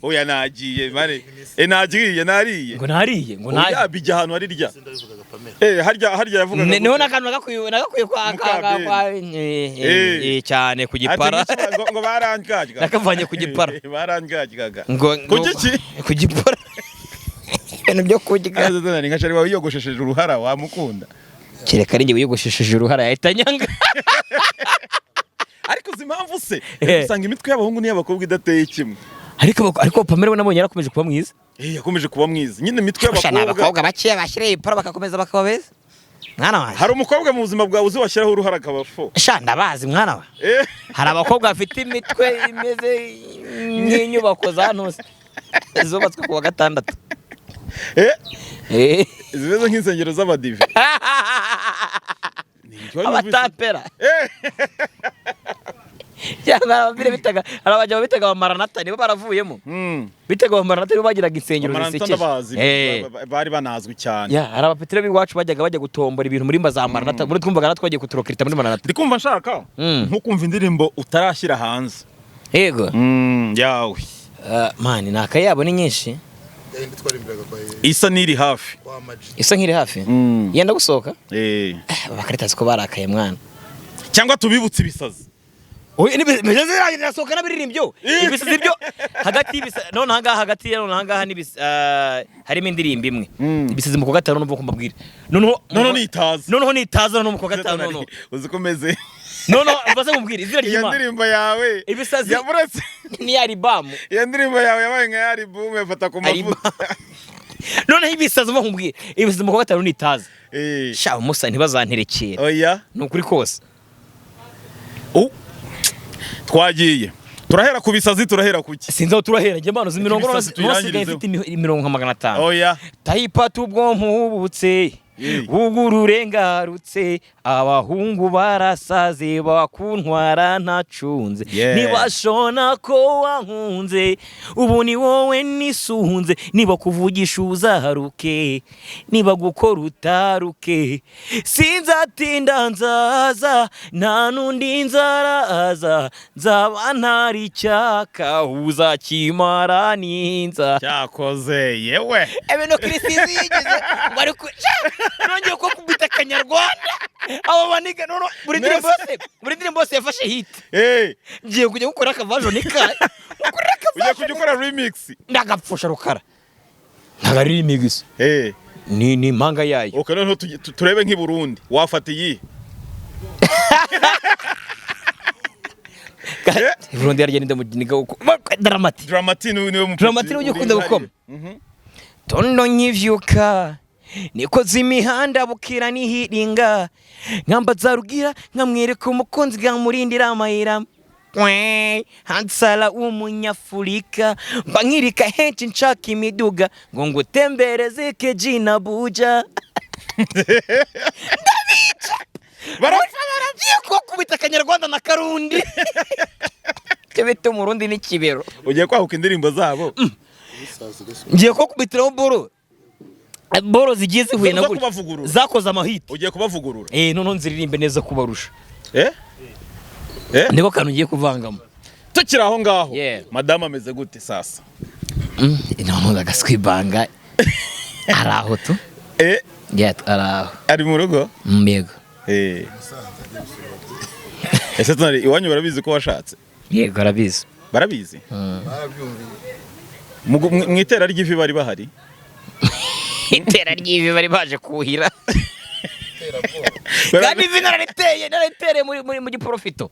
Oya, nagiye mare. Eh, nagiye, nariye. Ngo nariye, ngo Oya, nagiye. bijya ahantu hari rya. Ndabivugaga Pamela. Eh, harya yavugaga. Niho Gute? n'akantu nagakuye kwa Mukabeni. kwa cyane ku Ati gipara. ngo barangajyaga. Nakavanye ku gipara. Barangajyaga. Ngo Ku giki? Ku gipara, ibintu byo kurya. Araza nka shari wawe yiyogoshesheje uruhara, wamukunda? Kereka ari njye wiyogoshesheje uruhara, yahita anyanga. Ariko uzi impamvu se? Usanga imitwe y'abahungu n'iy'abakobwa idateye kimwe. Ariko Pamela we nabonye yarakomeje kuba mwiza. Eh, yakomeje kuba mwiza. Nyine imitwe Sha, ni y'abakobwa. abakobwa bakeya bashyiraho ipara bagakomeza bakaba beza, mwana wanjye. Hari umukobwa mu buzima bwawe uzi washyiraho uruhara akaba fo? Sha, ndabazi, mwana wa. Hari abakobwa bafite imitwe imeze nk'inyubako za ntusi zubatswe ku wa gatandatu. Zimeze nk'insengero z'abadive. Abatapera cyangwa ababire bitaga, hari abajya bitaga abamaranata, nibo baravuyemo. Bitaga abamaranata, nibo bagiraga insengero Amaranata. zisekeje. Ndabazi. Bari banazwi cyane. Ya, hari abapetero b'iwacu bajyaga bajya gutombora ibintu muri za maranata, muri twumvaga natwe bagiye kuturokirita muri maranata. Ndi kumva nshaka nko kumva indirimbo utarashyira hanze. Yego. Yawe. Man, ni akayabo, ni nyinshi. Yayindi twarimbiraga kwa Isa n'iri hafi. kwa Maji. Isa nk'iri hafi. Yenda gusohoka. Abakaritasi ko barakaye, mwana. Cyangwa tubibutse ibisazi. Oya, imisozi irasohoka n'abiririmbyo. Ibisazi byo hagati y'ibisa none ahangaha, hagati ya none ahangaha n'ibisa, harimo indirimbo imwe. Ibisazi mu kwa gatanu, numva ko mbabwira noneho. Noneho nitaza. Noneho nitaza, noneho mu kwa gatanu noneho. Uzi ko umeze. Noneho mbaze mubwire izina Iyo ry'Imana. ndirimbo yawe Ibisazi. Yaburetse. Ni album. Iyo ndirimbo yawe yabaye nka ya album yafata ku mavuta. Noneho ibisazi, mba nkubwire, ibisazi mu kwa gatanu nitaza. Sha umusa, ntibazanterekera. Oya. Ni ukuri kose. Twagiye, turahera ku bisazi, turahera ku ki? Sinzi aho turahera njye, mbano imirongo. Ibisazi nosigaye tuyirangirizeho. mfite imirongo nka 500. Oya. Tayipata ubwonko bubutse. Yey. Bugurure ngarutse, abahungu barasaze bakuntwara ntacunze. Ntibashona ko wankunze, ubu ni wowe nisunze. Niba kuvugisha uzaharuke, niba gukora utaruke. Sinzatinda nzaza, nta n'undi nzaraza. Nzaba ntari icyaka uzakimara ninza. Cyakoze yewe. Ebeno Kirisizi yigeze ngo ari ku nongeye ko kubita akanyarwanda abo baniga none buri ndirimbo yose yafashe hit. Ngiye kujya gukora akaversion kayo, gukora Ugiye akaversion. kujya ukora remix. Ndagapfusha rukara, ntabwo ari remix. Ni impanga yayo. Okay, noneho turebe nk'i Burundi wafata iyi. Burundi yarya ninde muniga uko Dramati. Dramati niwe mu Dramati niwe ujya ukunda gukoma. Tondo nkivyuka nikoze imihanda, bukira nihiringa, nkambaza rugira, nkamwereka umukunzi, nkamurindira amayira. Kwe, hansara w'umunyafurika, mba nkirika henshi nshaka imiduga ngo ngutembereze keji na buja. Barapfa. Baragiye kubakubita akanyarwanda na karundi, icyo bita umurundi n'ikibero. Ugiye kwahuka indirimbo zabo. Ibisazi gose. Ngiye kubakubitiraho boro boro zigiye zihuye na Zo gutya. Kubavugurura. Zakoze amahiti. Ugiye kubavugurura. Noneho nziririmbe neza kubarusha. Eh. Niko kantu ngiye kuvangamo. Tukiri aho ngaho, madamu ameze gute sasa? Noneho agaswibanga ari aho tu. Yeah, ari aho. Ari mu rugo? Yego. Ese tunari iwanyu barabizi ko washatse? Yego, arabizi. Barabizi? Barabyumviye. Mu itera ry'ivi bari bahari? Itera ry'ivi bari baje kuhira. Kandi ivi narariteye, nararitereye muri mu giprofito.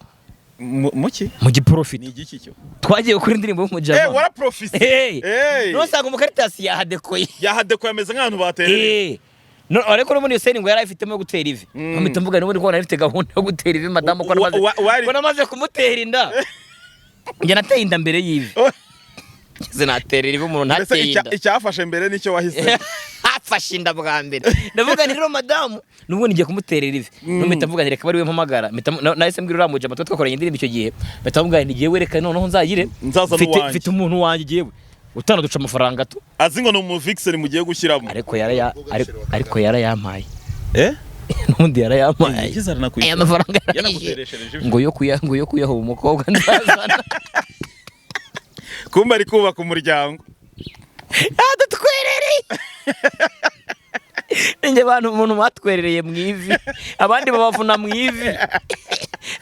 Muki? Mu giprofito. Ni igiki cyo? Twagiye gukora indirimbo y'umujama. Waraprofise. Hey. Eh. Nusanga umukaritasi yahadekoye. Yahadekoye, ameze nk'ahantu batereye. No, ariko n'ubundi iyo seni ngo yari afitemo yo gutera ivi. Mpita mvuga n'ubundi ko nari mfite gahunda yo gutera ivi madamu, ko namaze ko namaze kumutera inda. Njye nateye inda mbere y'ivi. Oh. Ngeze naterera ivi umuntu Mbese ntateye inda. icyafashe mbere nicyo wahise. Hafashe inda bwa mbere. Ndavuga nti rero madamu n'ubundi ngiye kumuterera ivi. Mpita mvuga nti reka bari we mpamagara. Mpita nahise mbwira uriya mujama twe twakoranye indirimbo icyo gihe. Mpita mvuga nti ngiye wereka noneho nzagire. Nzazana uwanjye. Mfite umuntu wanjye ngewe. Utanaduca amafaranga tu. Azi ngo ni umuvixen mugiye gushyiramo. Ariko yarayampaye. Eh? N'ubundi yarayampaye. Yagize aranakwishyura. Aya mafaranga Yanagutereshereje ivi. ngo yo kuyaha umukobwa ndazana. Kumbe ari kubaka umuryango. Yadutwerereye. Ninjye bantu umuntu batwerereye mu ivi, abandi babavuna mu ivi,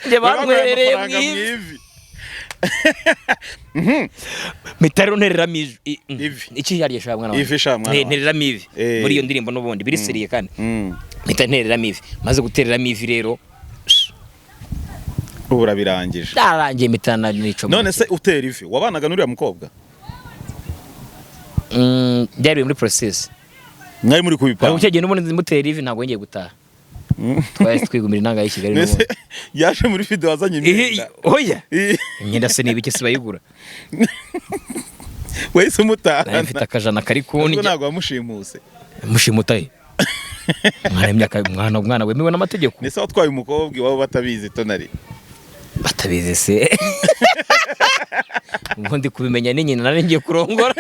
njye bantwerereye mu Amafaranga ivi. ivi. Mpita rero ntereramo ijwi Ivi. Iki yaryo sha mwana wanjye? Ivi sha mwana wanjye. Ntereramo ivi muri iyo ndirimbo n'ubundi biriseriye kandi. Mpita ntereramo ivi, maze gutereramo ivi rero Ubu urabirangije. Byarangiye, mpita nica. None se utera ivi wabanaga n'uriya mukobwa? Byari biri muri process. Mwari muri Ariko kubipanga. icyo gihe n'ubundi mutera ivi ntabwo ngiye gutaha. Twahise twigumira inanga y'i Kigali Mbese n'ubundi. yaje muri video azanye imyenda? Oya. Ih, Imyenda se ni ibiki se bayigura? Wahise Nari umutahana. mfite akajana kari Ariko kundya. ntabwo wamushimuse. Mushimuta ye? Mwana w'imyaka mwana wemewe n'amategeko. Nese watwaye umukobwa iwabo batabizi, tonari? Batabizi se? Ubundi kubimenya ni nyina nari ngiye kurongora.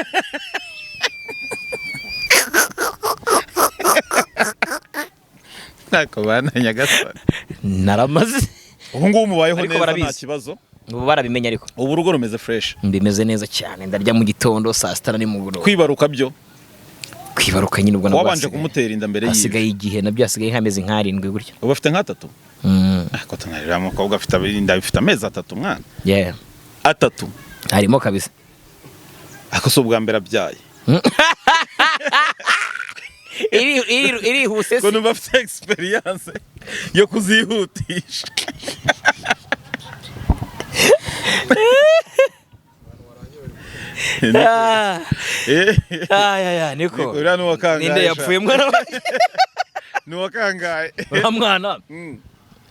Ntako bana nyagasani. Naramaze. Ubu ngubu mubayeho Ariko neza, nta barabizi. kibazo? Ubu barabimenye ariko. Ubu urugo rumeze fresh? Bimeze neza cyane, ndarya mu gitondo, saa sita na nimugoroba. Kwibaruka byo? Kwibaruka nyine ubwo nabwo Wabanje kumutera inda mbere yiwe? Hasigaye igihe, nabyo hasigaye nk'amezi nk'arindwi gutya. Ubu afite nk'atatu? Ariko tunarira, umukobwa afite inda ifite amezi 3, mwana. Yeah. 3. Harimo kabisa. Ako si ubwa mbere abyaye? Irihuse Ko se? numva afite experience yo kuzihutisha. Ah, ay, ay, ay, niko. Niko, uriya ni uwa kangahe, Ninde sha? yapfuye, mwana wanjye? Ni uwa kangahe? Uriya mwana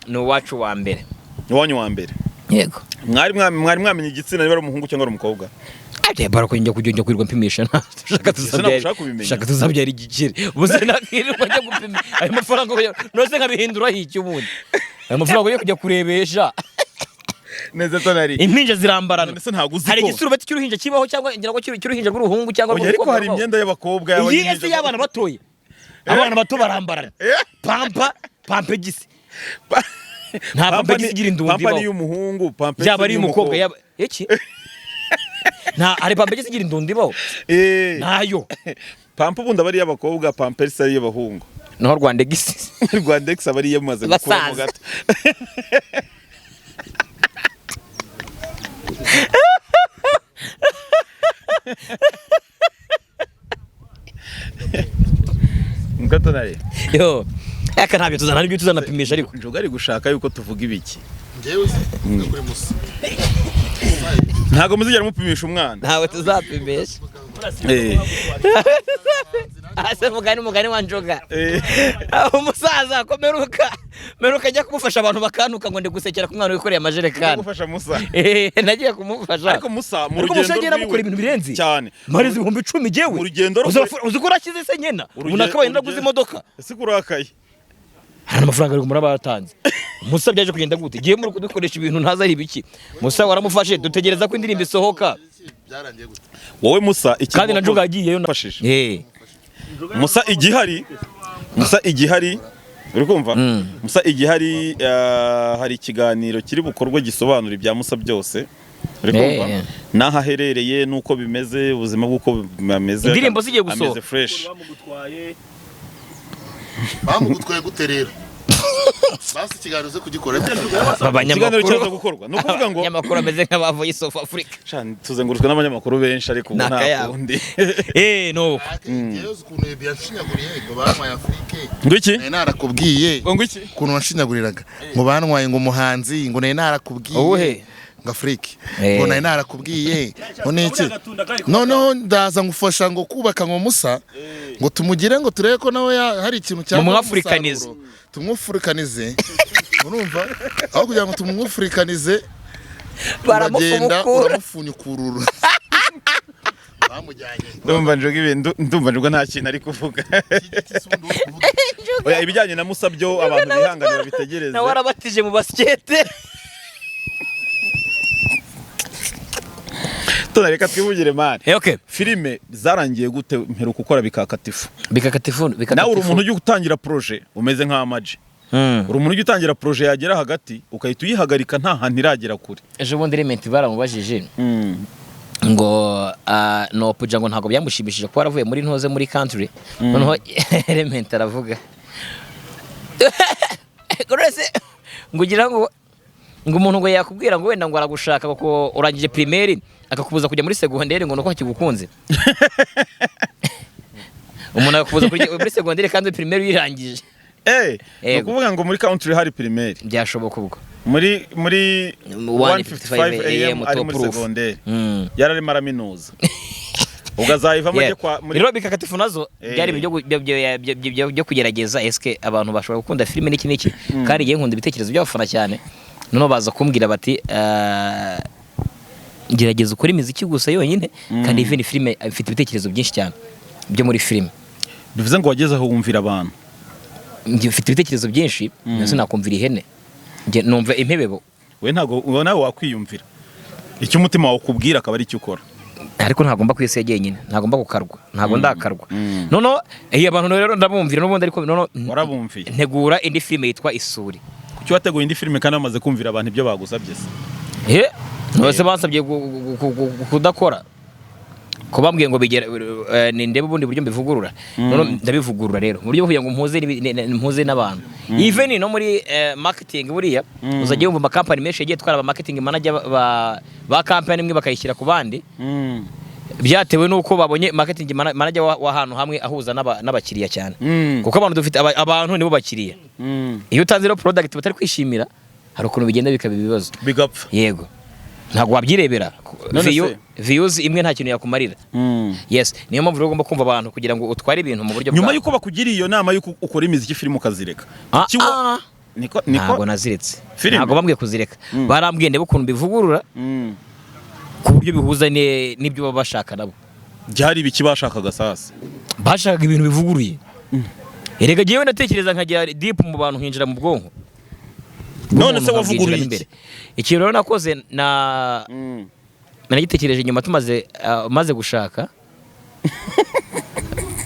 ni uwacu wa mbere. Iwanyu wa mbere? Yego. Mwari mwamenye igitsina niba ari umuhungu cyangwa ari umukobwa? Ajya barako njya kujya kwirirwa mpimisha, shaka tuzabyara. Ushaka kubimenya? Shaka tuzabyara igikire, ubu se nakirirwa njya gupima ayo mafaranga nose nkabihindura iki ubundi, ayo mafaranga yo kujya kurebesha? Neza tonari. Impinja zirambarana. None se ntabwo uzi Hari ko igisurubeti cy'uruhinja kibaho, cyangwa ngira ngo cy'uruhinja rw'uruhungu cyangwa Oya, ariko rw'urukobwa hari rubaho. imyenda y'abakobwa Iyi y'abahinja. ese y'abana batoye, abana bato barambarana pampa pampegisi. Nta Pampa pampegisi igira indundi Pampa ni ibaho. iy'umuhungu, pampegisi Yaba ari iy'umukobwa, iy'umukobwa. yaba iki, nta hari pampegisi igira indundi ibaho. Ntayo. Pampa ubundi aba ari iy'abakobwa, pampegisi ari iy'abahungu. Naho Rwandegisi? Rwandex aba ari iyamaze gukuramo Basaza. gato. Mukatonari. Yo, aka ntabyo tuzana, ntabyo tuzanapimisha ariko. Njoga ari gushaka yuko tuvuga ibiki? Njyewe se ni kuri Musa. Ntabwo muzigera mupimisha umwana. Ntawe tuzapimisha. Ase mugani wa Njoga. Umusaza ko meruka ajya kumufasha, abantu bakantuka ngo ndi gusekera ku mwana wikoreye amajerekani. Gufasha Musa? Nagiye kumufasha. Ariko Musa mu Ariko rugendo Musa yagiye aramukora rwiwe ibintu birenze cyane. Marize 10,000 jewe. Mu rugendo Uzi ko urakize se nyena umuntu akabaye ndaguze imodoka. Ese kurakaye? Hari amafaranga ari kumara batanze. Musa byaje kugenda gute? Giye muri kudukoresha ibintu ntazi ari ibiki. Musa waramufashe, dutegereza ko indirimbo isohoka. Byarangiye gute? Wowe Musa ikintu Kandi na Njoga yagiyeyo Wafashije. Musa igihari, Musa igihari, uri kumva? Musa igihari, hari ikiganiro kiri bukorwe gisobanura ibya Musa byose, uri kumva? N'aho aherereye n'uko bimeze, ubuzima bw'uko bimeze. Indirimbo zigiye gusohoka. Ameze fresh. Bamugutwaye gute rero? Basi ikiganiro uze kugikora. Ikiganiro Abanyamakuru cyaza gukorwa, ni ukuvuga ngo abanyamakuru bameze nk'abavuye South Africa. Sha, tuzengurutswe n'abanyamakuru benshi, ariko ubu Ni nta akayabo. kundi. No. Njyewe uzi ukuntu Ebi yanshinyaguriye ngo bantwaye Afrique? Ngo iki? Nari narakubwiye. Ngo iki? Ukuntu wanshinyaguriraga ngo bantwaye ngo umuhanzi, ngo nari narakubwiye. Uwuhe? Ngo Afrique. Ngo nari narakubwiye ngo niki. Noneho ndaza ngufasha ngo kubaka ngo Musa, ngo tumugire, ngo turebe ko nawe hari ikintu cyangwa Mumwafurikanize. Tumwafurikanize, urumva, aho kugira ngo tumwafurikanize uragenda Baramufumukura. uramufunyukurura, bamujyanye. Ndumva Njoga ibintu, ndumva Njoga nta kintu ari kuvuga. Oya, ibijyanye na Musa byo abantu bihanganira bitegereze. Nawe warabatije mu basikete. Tona, reka twivugire mani. Okay. Filime zarangiye gute? Mperuka ukora Bikakatifu. Bikakatifu. Nawe uri umuntu ujya utangira projet umeze nka Amaji. Uri umuntu ujya utangira projet yagera hagati ukahita uyihagarika nta hantu iragera kure. Ejo bundi Element baramubajije ngo Nopuja ngo ntabwo byamushimishije kuba yaravuye muri ntoze muri country. Noneho Element aravuga rwose ngo ugira ngo umuntu ngo yakubwira ngo wenda ngo aragushaka kuko urangije primaire, akakubuza kujya muri secondaire, ngo nuko akigukunze. Umuntu akakubuza kujya muri secondaire kandi primaire uyirangije. Ni Yego. ukuvuga ngo muri country hari primaire. Byashoboka ubwo. Muri 1:55 1:55 AM ari top muri proof. secondaire. Yararimo araminuza. Ubwo azayivamo ajye kwa muri Rero Bikakatifu nazo byari ibyo byo kugerageza eske abantu bashobora gukunda filime n'iki n'iki, kandi ngiye nkunda ibitekerezo by'abafana cyane. Noneho baza kumbwira bati gerageza ukore imiziki gusa yonyine, kandi even filime ifite ibitekerezo byinshi cyane byo muri filime. Bivuze ngo wageze aho wumvira abantu. Njye mfite ibitekerezo byinshi, ndetse nakumvira ihene. Njye numva impebebo. We ntabwo uba nawe wakwiyumvira. Icyo umutima wawe ukubwira akaba ari icyo ukora. Ariko ntagomba kwisi jyenyine, ntagomba gukarwa, ntabwo ndakarwa. Noneho abantu rero ndabumvira n'ubundi, ariko noneho Warabumviye. ntegura indi filime yitwa Isuri. Kuki wateguye indi filime kandi wamaze kumvira abantu ibyo bagusabye se? Bose bansabye kudakora, ko bambwiye ngo bigera ni ndebe ubundi buryo mbivugurura. Noneho ndabivugurura rero mu buryo bwo kugira ngo mpuze mpuze n'abantu, even no muri marketing. Buriya uzajya wumva amakampani menshi yagiye atwara aba marketing manager ba company imwe bakayishyira ku bandi, byatewe n'uko babonye marketing manager w'ahantu hamwe ahuza n'abakiriya cyane, kuko abantu dufite abantu nibo bakiriya. Iyo utanze rero product batari kwishimira, hari ukuntu bigenda bikaba ibibazo. Bigapfa. Yego, ntabwo wabyirebera. None se? Views imwe nta kintu yakumarira. Yes, niyo mpamvu rero ugomba kumva abantu kugira ngo utware ibintu mu buryo Nyuma bwawe. y'uko bakugiriye iyo nama y'uko ukora imiziki, filime ukazireka, Ah, Kuki ah. niko niko Ntabwo naziretse. Filime? Ntabwo bambwiye kuzireka, barambwiye ndebe ukuntu mbivugurura ku buryo bihuza n'ibyo baba bashaka nabo. Byari ibiki bashakaga sasa? Bashakaga ibintu bivuguruye. Erega jyewe ndatekereza nkajya deep mu bantu, nkinjira mu bwonko None se bw'umuntu, wavuguruye nkabwinjiramo iki? imbere. Ikintu rero nakoze na nagitekereje nyuma tumaze maze gushaka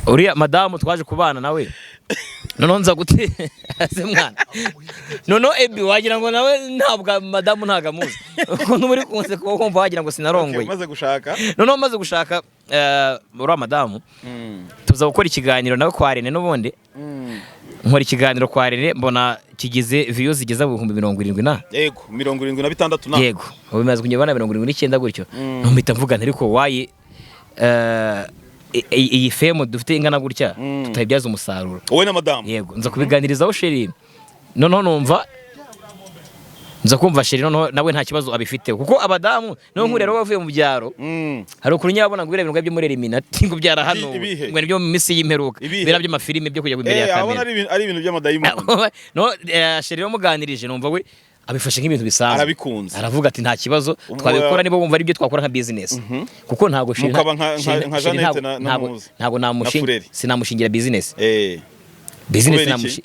uriya madamu twaje kubana nawe. Noneho nza gute ase mwana, noneho ebi wagira ngo nawe ntabwo madamu ntabwo amuzi, ukuntu muri kunse kuba wumva wagira ngo sinarongoye. Umaze gushaka? Noneho maze gushaka uriya madamu, tuza gukora ikiganiro nawe kwa Rene. N'ubundi nkora ikiganiro kwa Rene, mbona kigize views zigeze mu 70,000 na Yego, 76 na. Yego, ubu bimaze kugera na 79 gutyo. Mpita mvuga nti ariko wayi iyi fame dufite ingana gutya tutayibyaza umusaruro? Wowe na madamu? Yego, nza kubiganirizaho chérie. Noneho numva nza kumva chérie noneho nawe nta kibazo abifiteho, kuko abadamu niyo nkuru rero bavuye mu byaro, hari ukuntu nyabona ngo biriya bintu byo muri Illuminati ngo byarahanuwe, Ibihe? ngo nibyo mu minsi y'imperuka, Ibihe? biriya by'amafilime byo kujya imbere ya Abona kamera. ari ibintu by'amadayimoni. No chérie wamuganirije, numva we abifashe nk'ibintu bisanzwe. Arabikunze. Aravuga ati nta kibazo, twabikora niba wumva ari byo twakora nka business, kuko ntabwo chérie Mukaba nka chérie Jeannette na Muzi. ntabwo Na namushingira, Fureri. sinamushingira business. Business Kubera iki? namushi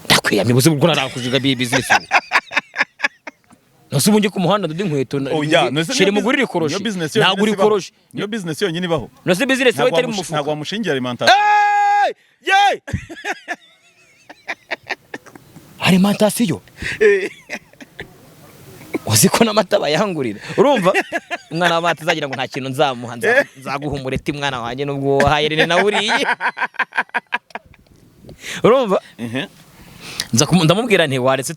ndakwiyamye ubuze ubwo narakujiga business ubu. Nase ubu njye ku muhanda ndoda inkweto Oya, none se chérie niyo mugurire niyo ikoroshi, business yonyine nagura sibaho. ikoroshi. Niyo business yonyine ibaho. Nase business we Ntabwo itari mu mufuka? Ntabwo wamushingira alimentation. Hey! Yey! Alimentation, uzi ko n'amata bayangurira? Urumva umwana w'amata azagira ngo nta kintu nzamuha, nzaguha umureti mwana wanjye, nubwo wahaye Rene nawe uriye. Urumva, ndamubwira nti waretse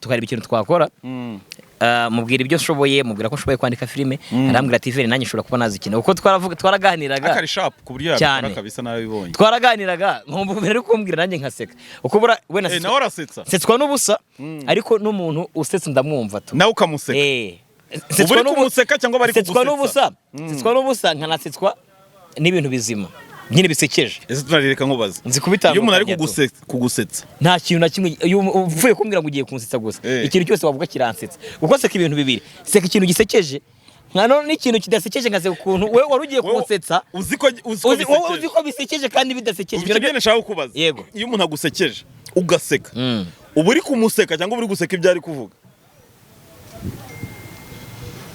tukareba ikintu twakora. Mubwira ibyo nshoboye, mubwira ko nshoboye kwandika filime. Arambwira ati Feri, nanjye nshobora kuba nazikina, kuko twaravuga, twaraganiraga. Akari sharp ku buryo yabikora. Cyane. Kabisa narabibonye. Twaraganiraga nkumva umuntu ari kumbwira nanjye nkaseka, uko bura we Nawe arasetsa. nsetswa n'ubusa, ariko n'umuntu usetsa ndamwumva tu. Nawe ukamuseka. Uba uri kumuseka cyangwa bari Nsetswa kugusetsa? n'ubusa, nsetswa n'ubusa, nkanasetswa n'ibintu bizima nyine bisekeje. Ese tunareka nkubaze, Nzi iyo umuntu ari kubitandukanya tu. kugusetsa, Nta kintu na kimwe, iyo uvuye kumbwira ngo ugiye kunsetsa gusa, ikintu cyose wavuga kiransetsa, kuko seka ibintu bibiri: seka ikintu gisekeje, nka none n'ikintu kidasekeje nkaseka ukuntu wowe wari ugiye Wowe kunsetsa. Uzi ko Wowe uzi bisekeje. ko bisekeje kandi bidasekeje. Ubu icyo nashaka kukubaza, Yego. iyo umuntu agusekeje ugaseka, uba uri kumuseka cyangwa uba uri guseka ibyo ari kuvuga?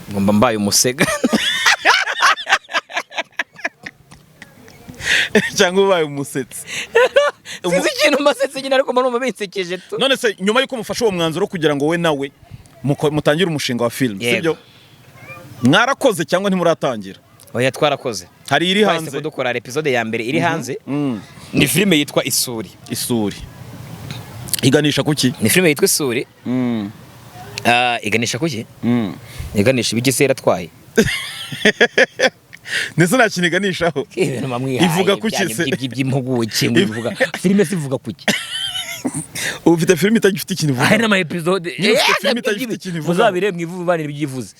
Ngomba mbaye umusega. Cyangwa ubaye umusetsi? Sinzi ikintu mbasetse nyine, ariko mba numva binsekeje tu. None se nyuma y'uko mufashe uwo mwanzuro kugira ngo we nawe mutangire umushinga wa film, Yego. sibyo, mwarakoze cyangwa ntimuratangira? Oya, twarakoze. Hari iri Twahise hanze? kudukora episode ya mbere iri hanze. Ni filime yitwa Isuri. Isuri iganisha kuki? Ni filime yitwa Isuri. Iganisha kuki? Iganisha ibigese yaratwaye. Ndetse nta kintu iganishaho? Ibintu bamwihaye Ivuga kuki byanyu se? by'impuguke ngo ivuga filime se ivuga kuki? Ubu ufite filime itagifite ikintu ivuga. Hari n'ama episode. Nyine ufite filime itagifite ikintu ivugaho. Muzabire mwivubanire ibyivuze,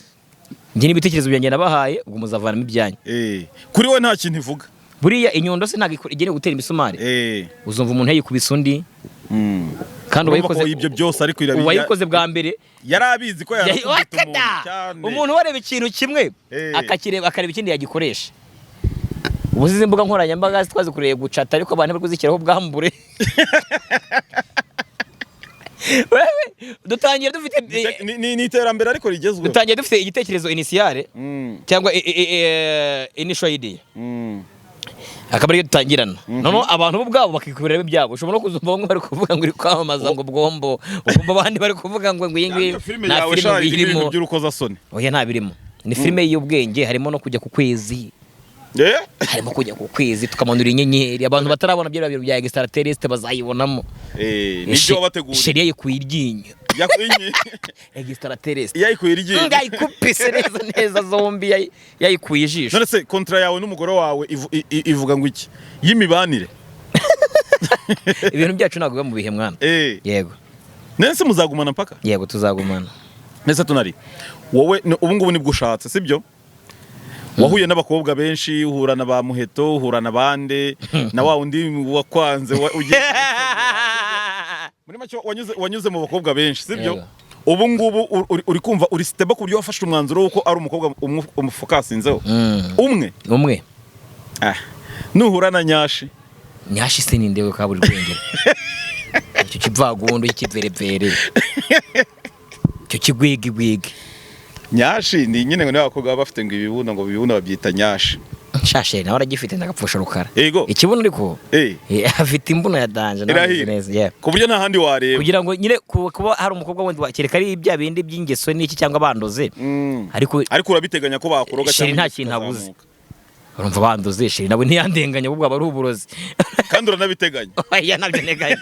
njye n'ibitekerezo byanjye nabahaye, ubwo muzavanamo ibyanyu. Kuri we nta kintu ivuga. Buriya inyundo se ntabwo igenewe gutera imisumari? Uzumva umuntu yayikubise undi kandi Urumva ko uwayikoze ibyo byose ariko uwayikoze bwa mbere yari abizi ko yarakubita umuntu Wakada! cyane. Umuntu wareba ikintu kimwe akakireba, akareba ikindi yagikoresha. Ubu izi mbuga nkoranyambaga twazikoreye gucata, ariko abantu bari kuzishyiraho ubwambure. Wewe dutangira dufite Ni iterambere ariko rigezweho. Dutangira dufite igitekerezo initiale cyangwa initial idea. Akaba ariyo dutangirana. Noneho abantu bo ubwabo bakikurira ibyabo. Ushobora no kuzumva bamwe bari kuvuga ngo uri kwamamaza ngo bwombo, ukumva abandi bari kuvuga ngo iyi ngiyi Filime nta yawe filime sha irimo irimo. ibintu by'urukozasoni. Oya, nta birimo, ni filime y'ubwenge, harimo no kujya ku kwezi. Eh? Harimo kujya ku kwezi tukamanura inyenyeri. Abantu batarabona bya bintu bya extraterrestre bazayibonamo. Eh, nibyo wabateguriye. Sheri yayikuye iryinyo. Yakwinye. Extraterrestre. Yayikuye iryinyo. Yayikupise neza neza zombi, yayikuye ijisho. None se contrat yawe n'umugore wawe ivuga ngo iki y'imibanire? Ibintu byacu ntabwo biba mu bihe, mwana. Eh. Yego. None se muzagumana mpaka? Yego, tuzagumana. Nese tunari wowe ubu ngubu nibwo ushatse, sibyo? Wahuye n'abakobwa benshi, uhura na ba Muheto, uhura na bande na wa wundi wakwanze ugiye muri make, wanyuze mu bakobwa benshi, sibyo? Yego. Ubu ngubu uri kumva uri stable ku buryo wafashe umwanzuro w'uko ari umukobwa umwe umufokasinzeho? Umwe? Umwe. Ah, nuhura na Nyashi? Nyashi se ni ndewe kaburi rwengero? Icyo kivagundu cy'ikiverevere, icyo kigwigigwigi. Nyashi ni nyine ngo niba abakobwa baba bafite ngo ibibuno, ngo ibibuno babyita nyashi. Nshashe nawe aragifite, ndagapfusha rukara. Yego. Ikibuno ariko. Eh. Afite imbuno ya danger nawe Irahira. azi neza, yeah. Ku buryo nta handi wareba. Kugira ngo nyine kuba hari umukobwa wundi kereka ari bya bindi by'ingeso n'iki cyangwa bandoze. Ariko Ariko urabiteganya ko bakuroga? Sheri Cyangwa nta kintu abuze. ikazamuka. Urumva bandoze, sheri nawe ntiyandenganya, ahubwo aba ari uburozi. Kandi uranabiteganya. Oya, ntabyo nteganya,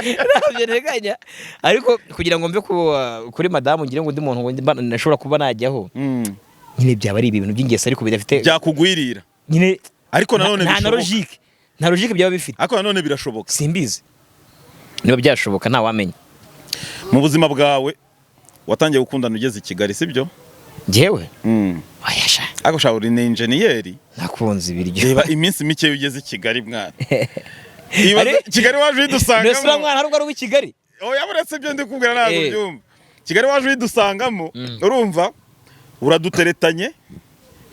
ntabyo nteganya, ariko kugira ngo mve kuri madamu ngire ngo undi muntu ngo nashobora kuba najyaho, nyine byaba ari ibintu by'ingeso ariko bidafite Byakugwirira. Nyine Ariko nanone nta na bishoboka. logique, nta logique byaba bifite. Ariko nanone birashoboka. Simbizi niba byashoboka, ntawamenya. Mu buzima bwawe watangiye gukundana ugeze i Kigali, sibyo? Njyewe? Oya sha. Ariko sha uri ni enjeniyeri. Nakunze ibiryo. Reba iminsi mike ugeze i Kigali, mwana. Ibaze, Kigali waje Mbese uriya uyidusangamo. mwana hari ubwo ari uw'i Kigali? Oya, buretse ibyo ndi kubwira ntabwo Eh. ubyumva. Kigali waje uyidusangamo, urumva uraduteretanye,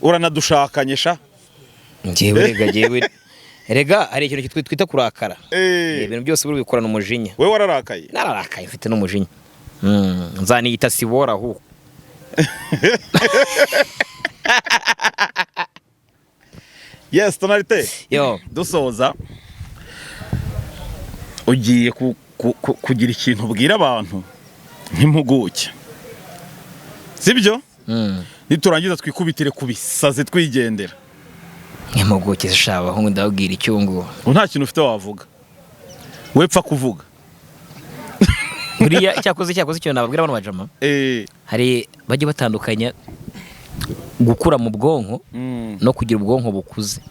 uranadushakanye sha. Njyewe rega, njyewe rega hari ikintu twita kurakara. Eh. Ibintu byose buri bikorana umujinya. Wowe wararakaye. Nararakaye, mfite n'umujinya. Nzaniyita sibora ahubwo. Yes, Tonalite. Yo. Dusoza, ugiye kugira ikintu ubwira abantu nk'impuguke, sibyo? Niturangiza twikubitire ku bisazi twigendera. Impuguke zishaka abahungu, ndababwira icyungu. Ubu nta kintu ufite wavuga, wepfa kuvuga. Buriya cyakoze ikintu nababwira abantu bajama, hari bajya batandukanya gukura mu bwonko no kugira ubwonko bukuze.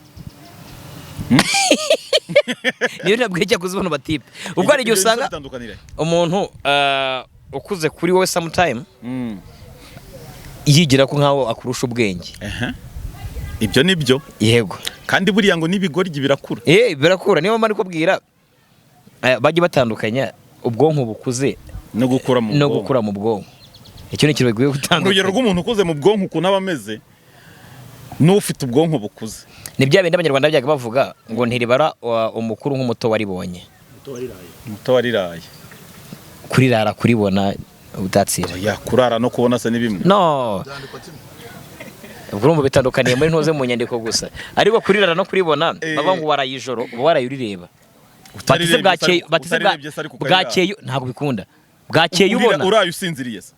Niyo nabwiye cyakoze abantu batipe, ubwo hari igihe Ibyo usanga bitandukanire. umuntu ukuze kuri wowe sometime yigira ko nkaho akurusha ubwenge. Ehe. Ibyo ni byo. Yego. Kandi buriya ngo n'ibigoryi birakura. Eh, birakura. Niyo mpamvu kubwira bajya batandukanya ubwonko bukuze No gukura mu no bwonko. gukura mu bwonko. Icyo ni ikintu bikwiye Urugero gutandukanya. rw'umuntu ukuze mu bwonko ukuntu aba ameze n'ufite ubwonko bukuze. Ni bya bindi Abanyarwanda bajyaga bavuga ngo ntiribara umukuru nk'umuto waribonye. Muto wariraye. Kurirara, kuribona utatsira. Oya, kurara no kubona se ni bimwe? No, ubwo urumva bitandukaniye muri ntuze mu nyandiko gusa, ariko kurirara no kuribona, bavuga ngo waraye ijoro, uba waraye urireba. Batise Utarirebye se bwakeye, batise utarirebye se ariko ukarirara. bwakeye ntabwo bikunda, bwakeye ubona. Uraye usinziriye se?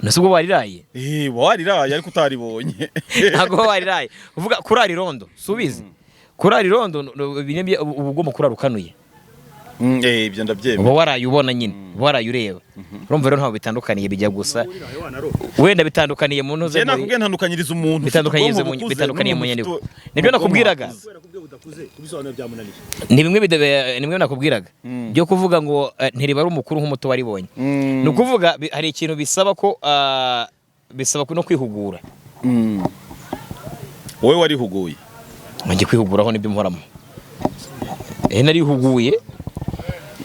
Nese ubwo wariraye? Eh, wariraye ariko utaribonye. Ntabwo uba wariraye. Uvuga kurara irondo, subizi kurara irondo uba ugomba kurara ukanuye. Eh, ibyo ndabyemera. Uba waraye ubona nyine, uba waraye ureba. Urumva rero ntabwo bitandukaniye, bijya gusa, wenda bitandukaniye mu ntuze Njye nakubwiye ntandukanyiriza umuntu ufite bitandukaniye ubwonko bukuze bitandukaniye mu n'umuntu nyandiko. ufite Nibyo ubwonko nakubwiraga. bukuze. Ni bimwe ni bimwe nakubwiraga byo kuvuga ngo ntiribara umukuru nk'umuto waribonye. Ni ukuvuga hari ikintu bisaba ko bisaba no kwihugura. Wowe warihuguye? Njye kwihuguraho nibyo mporamo. Eh, narihuguye.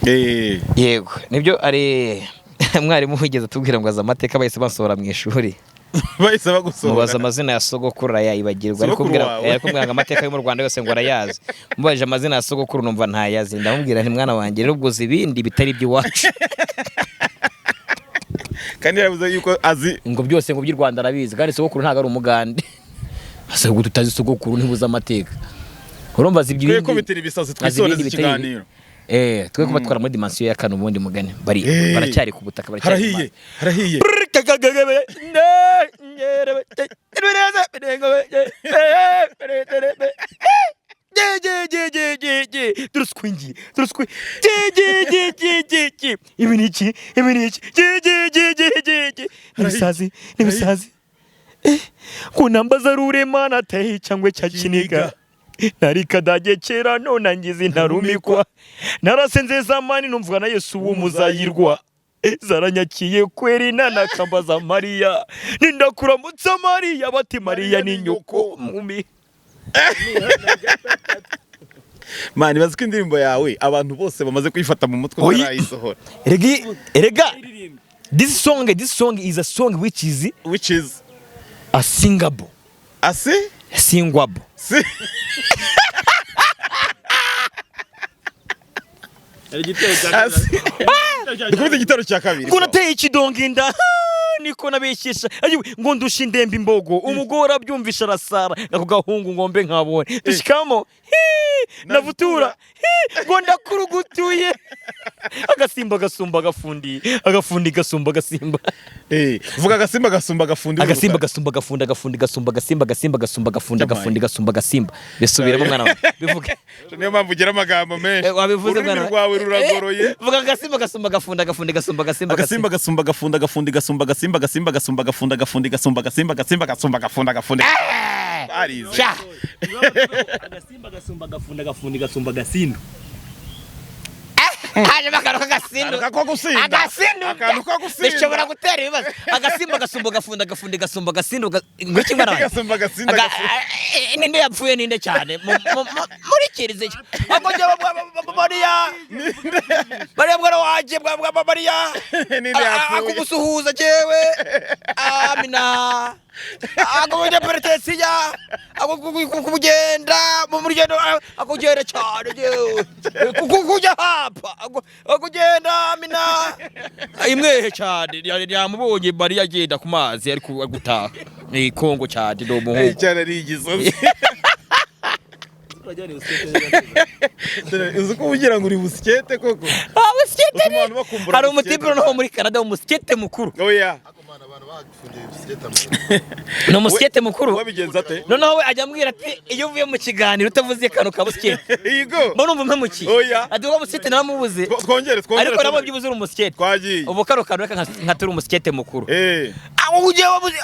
Eh. Yego, nibyo. Ari mwarimu wigeze atubwira ngo azi amateka, bahise bansohora mu ishuri. Bahise bagusohora? Mubaza amazina ya sogokuru arayayibagirwa. Ariko Sogokuru wawe? Ariko ngo amateka yo mu Rwanda yose ngo arayazi. Mubajije amazina ya sogokuru numva ntayazi. Ndamubwira nti mwana wanjye rero ubwo uzi ibindi bitari iby'iwacu. Kandi yaravuze yuko azi. Ngo byose ngo by'u Rwanda arabizi, kandi sogokuru ntabwo ari umugande. Ase ubwo tutazi sogokuru ntibuze amateka. Urumva zibyo Twe ibindi. kubitira ibisazi Azi ibindi twisoreza bitari ibi. ikiganiro. Twe kubatwara muri dimension ya kane, ubundi mugani bari baracyari ku butaka, baracyari ku Harahiye, mazi. harahiye. Ibi ni iki? Ibi ni iki? N'ibisazi, n'ibisazi kunambaza rurema nateye cyangwa cya kiniga nari kadage kera, none angize ntarumikwa, narasenze zamani numvwa na Yesu w'umuzayirwa, zaranyakiye kweri nanakambaza Mariya nindakuramutsa Mariya, bati Mariya ni nyoko mumi. Man, bazi ko indirimbo yawe abantu bose bamaze kuyifata mu mutwe Oyi. batarayisohora. Erega this song is a song which is Which is a singable. Asi. Singwable. Si. Asi. Dukubite igitero cya kabiri. Ngo nateye ikidongo inda niko nabeshyesha. Ayiwe, ngo ndusha indembe imbogo, umugore abyumvisha arasara ako gahungu ngombe nkabone dushikamo hi, navutura hi, ngo ndakurugutuye agasimba gasumba agafundi, agafundi gasumba agasimba. Vuga agasimba gasumba agafundi. Agasimba gasumba agafundi, agafundi gasumba agasimba, agasimba gasumba agafundi, agafundi gasumba agasimba. Bisubiremo mwana wawe, bivuge. Niyo mpamvu ugira amagambo menshi. Wabivuze Ururimi mwana. rwawe ruragoroye. Vuga agasimba gasumba agafundi, agafundi gasumba agasimba. Agasimba gasumba agafundi, agafundi gasumba agasimba, agasimba gasumba agafundi, agafundi gasumba agasimba, agasimba gasumba agafundi, agafundi barize. Sha. Agasimba gasumba agafundi, agafundi gasumba agasindu. Hanyuma akantu k'agasindu. Akantu ko gusinda. Agasindu. Akantu ko gusinda. Bishobora gutera ibibazo. Agasimba gasumba agafundi, agafundi gasumba agasindu, ngo iki mwana wanjye? Gasumba agasinda. Aga- ninde yapfuye ninde cyane muri kiriziya ako njyewe Mariya, Mariya mwana wanjye, Mariya. Ninde yapfuye? Akumusuhuza jewe amina akubujya peritesiya akugenda mu rugendo akugenda cyane jewe kujya hapa akugenda amina imwehe cyane yamubonye Mariya agenda ku mazi ari gutaha ni Kongo cyane ni umuhungu. Cyane ari igisozi. Uzi ko ugira ngo uri busikete koko. Ah, busikete. Utuma abantu bakumbura Hari busikete. umutipe noneho muri Canada w'umusikete mukuru. Oya. Mana, abantu bagufungiye bisikete mu Ni umusikete mukuru. Wabigenza ate? Noneho we ajya ambwira ati iyo uvuye mu kiganiro utavuze akantu ka busikete Yego. mba numva mpemukiye. Oya. Ati uwo busikete naramubuze. Twongere, twongere. Ariko nabo byibuze uri umusikete. Twagiye. Ubu kano kantu reka nka turi umusikete mukuru. Aho ugiye wabuze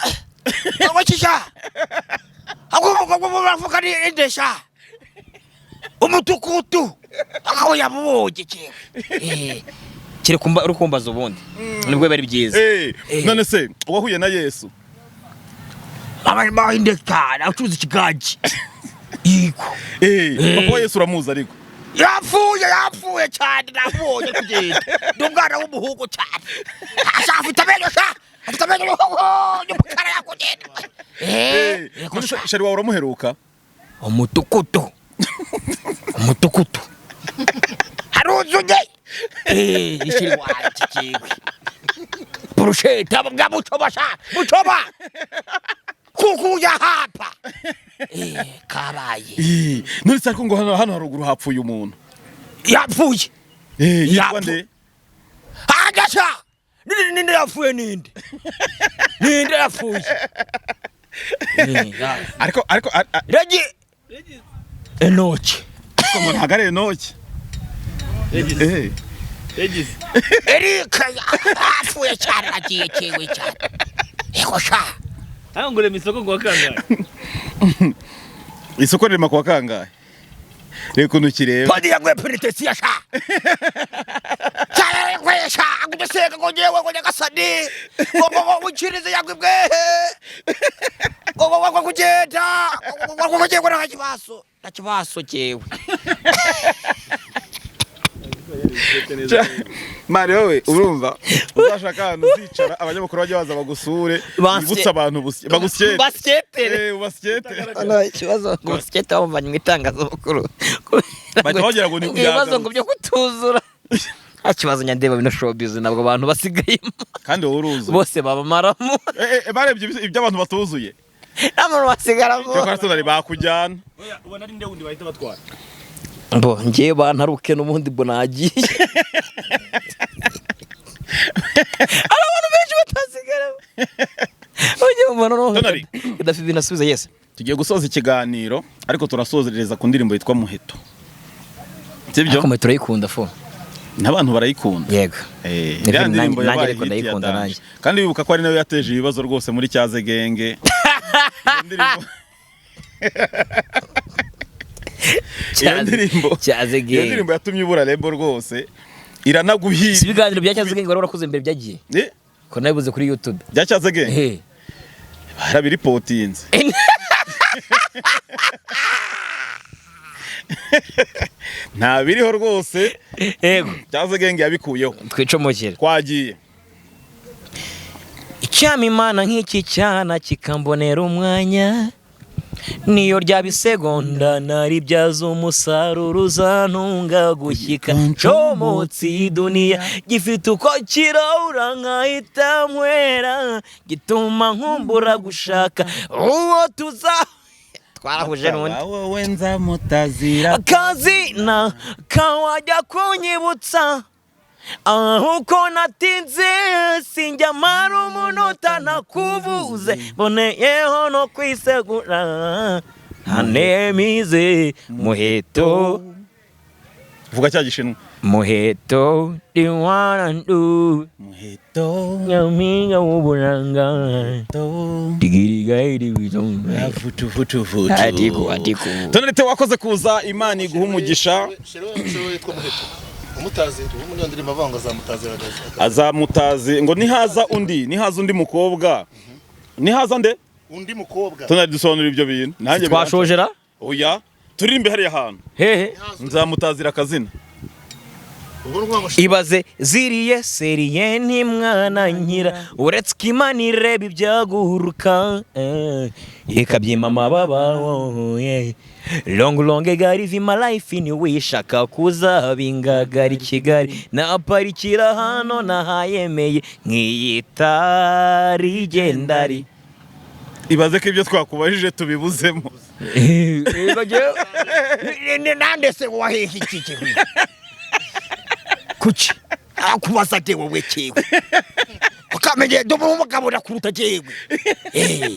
wakisha ako ni indesha umutukutu aho yamubonye jewe. Kiri kumba uri kumbaza ubundi nibwo biba ari byiza. None se wahuye na Yesu? Abari indeka acuruza ikigaji yego. Papa wa Yesu uramuzi ariko? Yapfuye, yapfuye cyane, namubonye kugenda, ndi umwana w'umuhungu cyane. Asha afite amenyo, sha afite amenyo y'umukara yakugenda. None se shari wawe uramuheruka? Umutukutu, umutukutu haruzuye ishiri wanjye kiwe burusheta bwa mucoba, sha mucoba kukuya hapa kabaye. None se ariko ngo hano haruguru hapfuye umuntu? Yapfuye. Yitwa Yapfu- nde? Agasha ninde? Ninde yapfuye? Ninde, ninde yapfuye? Ariko Regi Enoki. Ariko ngo ntabwo ari Enoki. Erika yapfuye cyane, agiye kiwe cyane ego sha. Hano ngo urema isoko ngo wakangaye. Isoko rirema kuwa kangahe? Reka ukuntu kireba. Padi yangu penitesiya sha cyane kwesha agudeseka ngo nyewe ngo nyagasani ngo ngo ngo ukirize yangu bwehe ngo ngo ngo kugenda ngo ngo kugenda nta kibazo, nta kibazo jewe. Mari wowe urumva uzashaka ahantu uzicara abanyamakuru bajya baza bagusure wibutse abantu bagusyete. Basyetere. Ubasyete. Hano ikibazo ngo basyete bamuvanye mu itangazamakuru. Bahita bagira ngo ni ibibazo ngo byo kutuzura, nta kibazo nyandeba bino showbiz ntabwo abantu basigayemo. Kandi wowe uruzuye. Bose babamaramo. Barebye iby'abantu batuzuye. Nta muntu wasigaramo. Cyakora Tonari bakujyana. Oya, ubona ari nde wundi bahita batwara? Bo ngewe bantaruke n'ubundi bwo nagiye. Hari abantu benshi batasigaramo. Ujye mubona noneho. Tonari. Gaddafi binasubiza yes. Tugiye gusoza ikiganiro, ariko turasozereza ku ndirimbo yitwa Muheto, sibyo? Ariko mwe turayikunda fo. N'abantu barayikunda. Yego. Eh, Ni iriya film ndirimbo nanjye yabaye ariko hit ya ndayikunda danger. nanjye. Kandi wibuka ko ari nayo yateje ibibazo rwose muri Cyaze Genge. Iyo ndirimbo Cyaze iyo Genge. ndirimbo yatumye ibura label rwose, iranaguhira. Si ibiganiro bya Cyaze Genge wari warakoze mbere byagiye? Eh, ko nabibuze kuri YouTube. Bya Cyaze Genge? Eh. Barabiripotinze, nta biriho rwose. Yego. Cyaze Genge yabikuyeho. Twicomokere. Twagiye. Icyama Imana nk'iki cyana kikambonera umwanya, niyo ryaba isegonda naribyaza umusaruro uzantunga gushyika ncomotse iyi duniya. Gifite uko kirahura nkahita nywera, gituma nkumbura gushaka uwo tuza twarahuje n'undi. Wowe nzamutazira. Akazina kawajya kunyibutsa aho uko natinze, sinjya mara umunota nakubuze, mboneyeho no kwisegura hanemize Muheto. Vuga cya gishinwa. Muheto diwanandu. Muheto. Nyampinga w'uburanga digirigairibizo. Vutu vutu vutu. Atiku atiku. Tonalite, wakoze kuza, Imana iguha umugisha. Chéri we yitwa Muheto, umutazira uwo muri iyo ndirimbo avuga ngo azamutazira akazi. Azamutazi ngo nihaza undi, nihaza undi mukobwa, nihaza nde? Undi mukobwa. Tonalite, dusobanura ibyo bintu nanjye. Twashojera. Oya, turirimbe hariya hantu. Hehe? Nzamutazira akazina. Ubwo ni ukuvuga ngo Ibaze ziriye seriye ntimwana nkira, uretse ko Imana ireba ibyaguruka ikabyima amababa, oh, yeah. Long long gari vima life ni wishaka kuzaba ingagari Kigali naparikira hano nahayemeye nkiyitari gendari. Ibaze ko ibyo twakubajije tubibuzemo. Nande se wahehe iki kiwe kuki akubaza de wowe kiwe ukamenye ndo umugabo nakuruta jewe eh.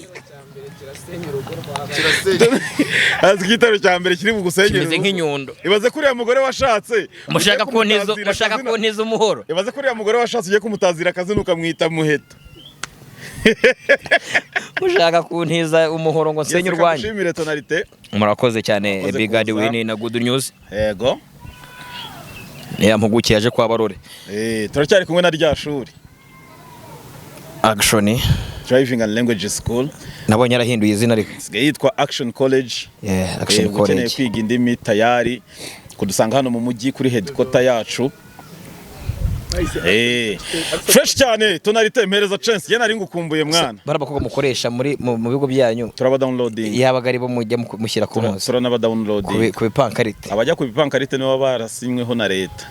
Kirasenya. Azi ko igitero cya mbere kiri bugusenyere. Kimeze nk'inyundo. Ibaze ko uriya mugore washatse mushaka ugiye kuntiza kumutazira mushaka akazina. Kuntiza umuhoro. Ibaze ko uriya mugore washatse ugiye kumutazira akazina ukamwita Muheto. Mushaka kuntiza umuhoro ngo nsenye urwanyu. Shimire Tonalite. Murakoze cyane. Murakoze Bigadi kuza. Wini na Good News. Yego. Ya mpuguke yaje kwa Barore. Eh, turacyari kumwe na rya shuri. Action Driving and Language School. Nabonye yarahinduye izina ariko. Isigaye yitwa Action College. Yeah, Action Eh, ukeneye College. kwiga indimi, tayari kudusanga hano mu mujyi kuri headquarter yacu. Eh, fresh cyane. Tonalite, mpereza chance ye, nari ngukumbuye mwana. Bari abakobwa mukoresha muri mu bigo byanyu. Turaba downloading. Yabaga ari bo mujya mushyira ku ntuzi. Turanaba downloading. Ku bipankarite. Abajya ku bipankarite nibo barasinyweho na leta.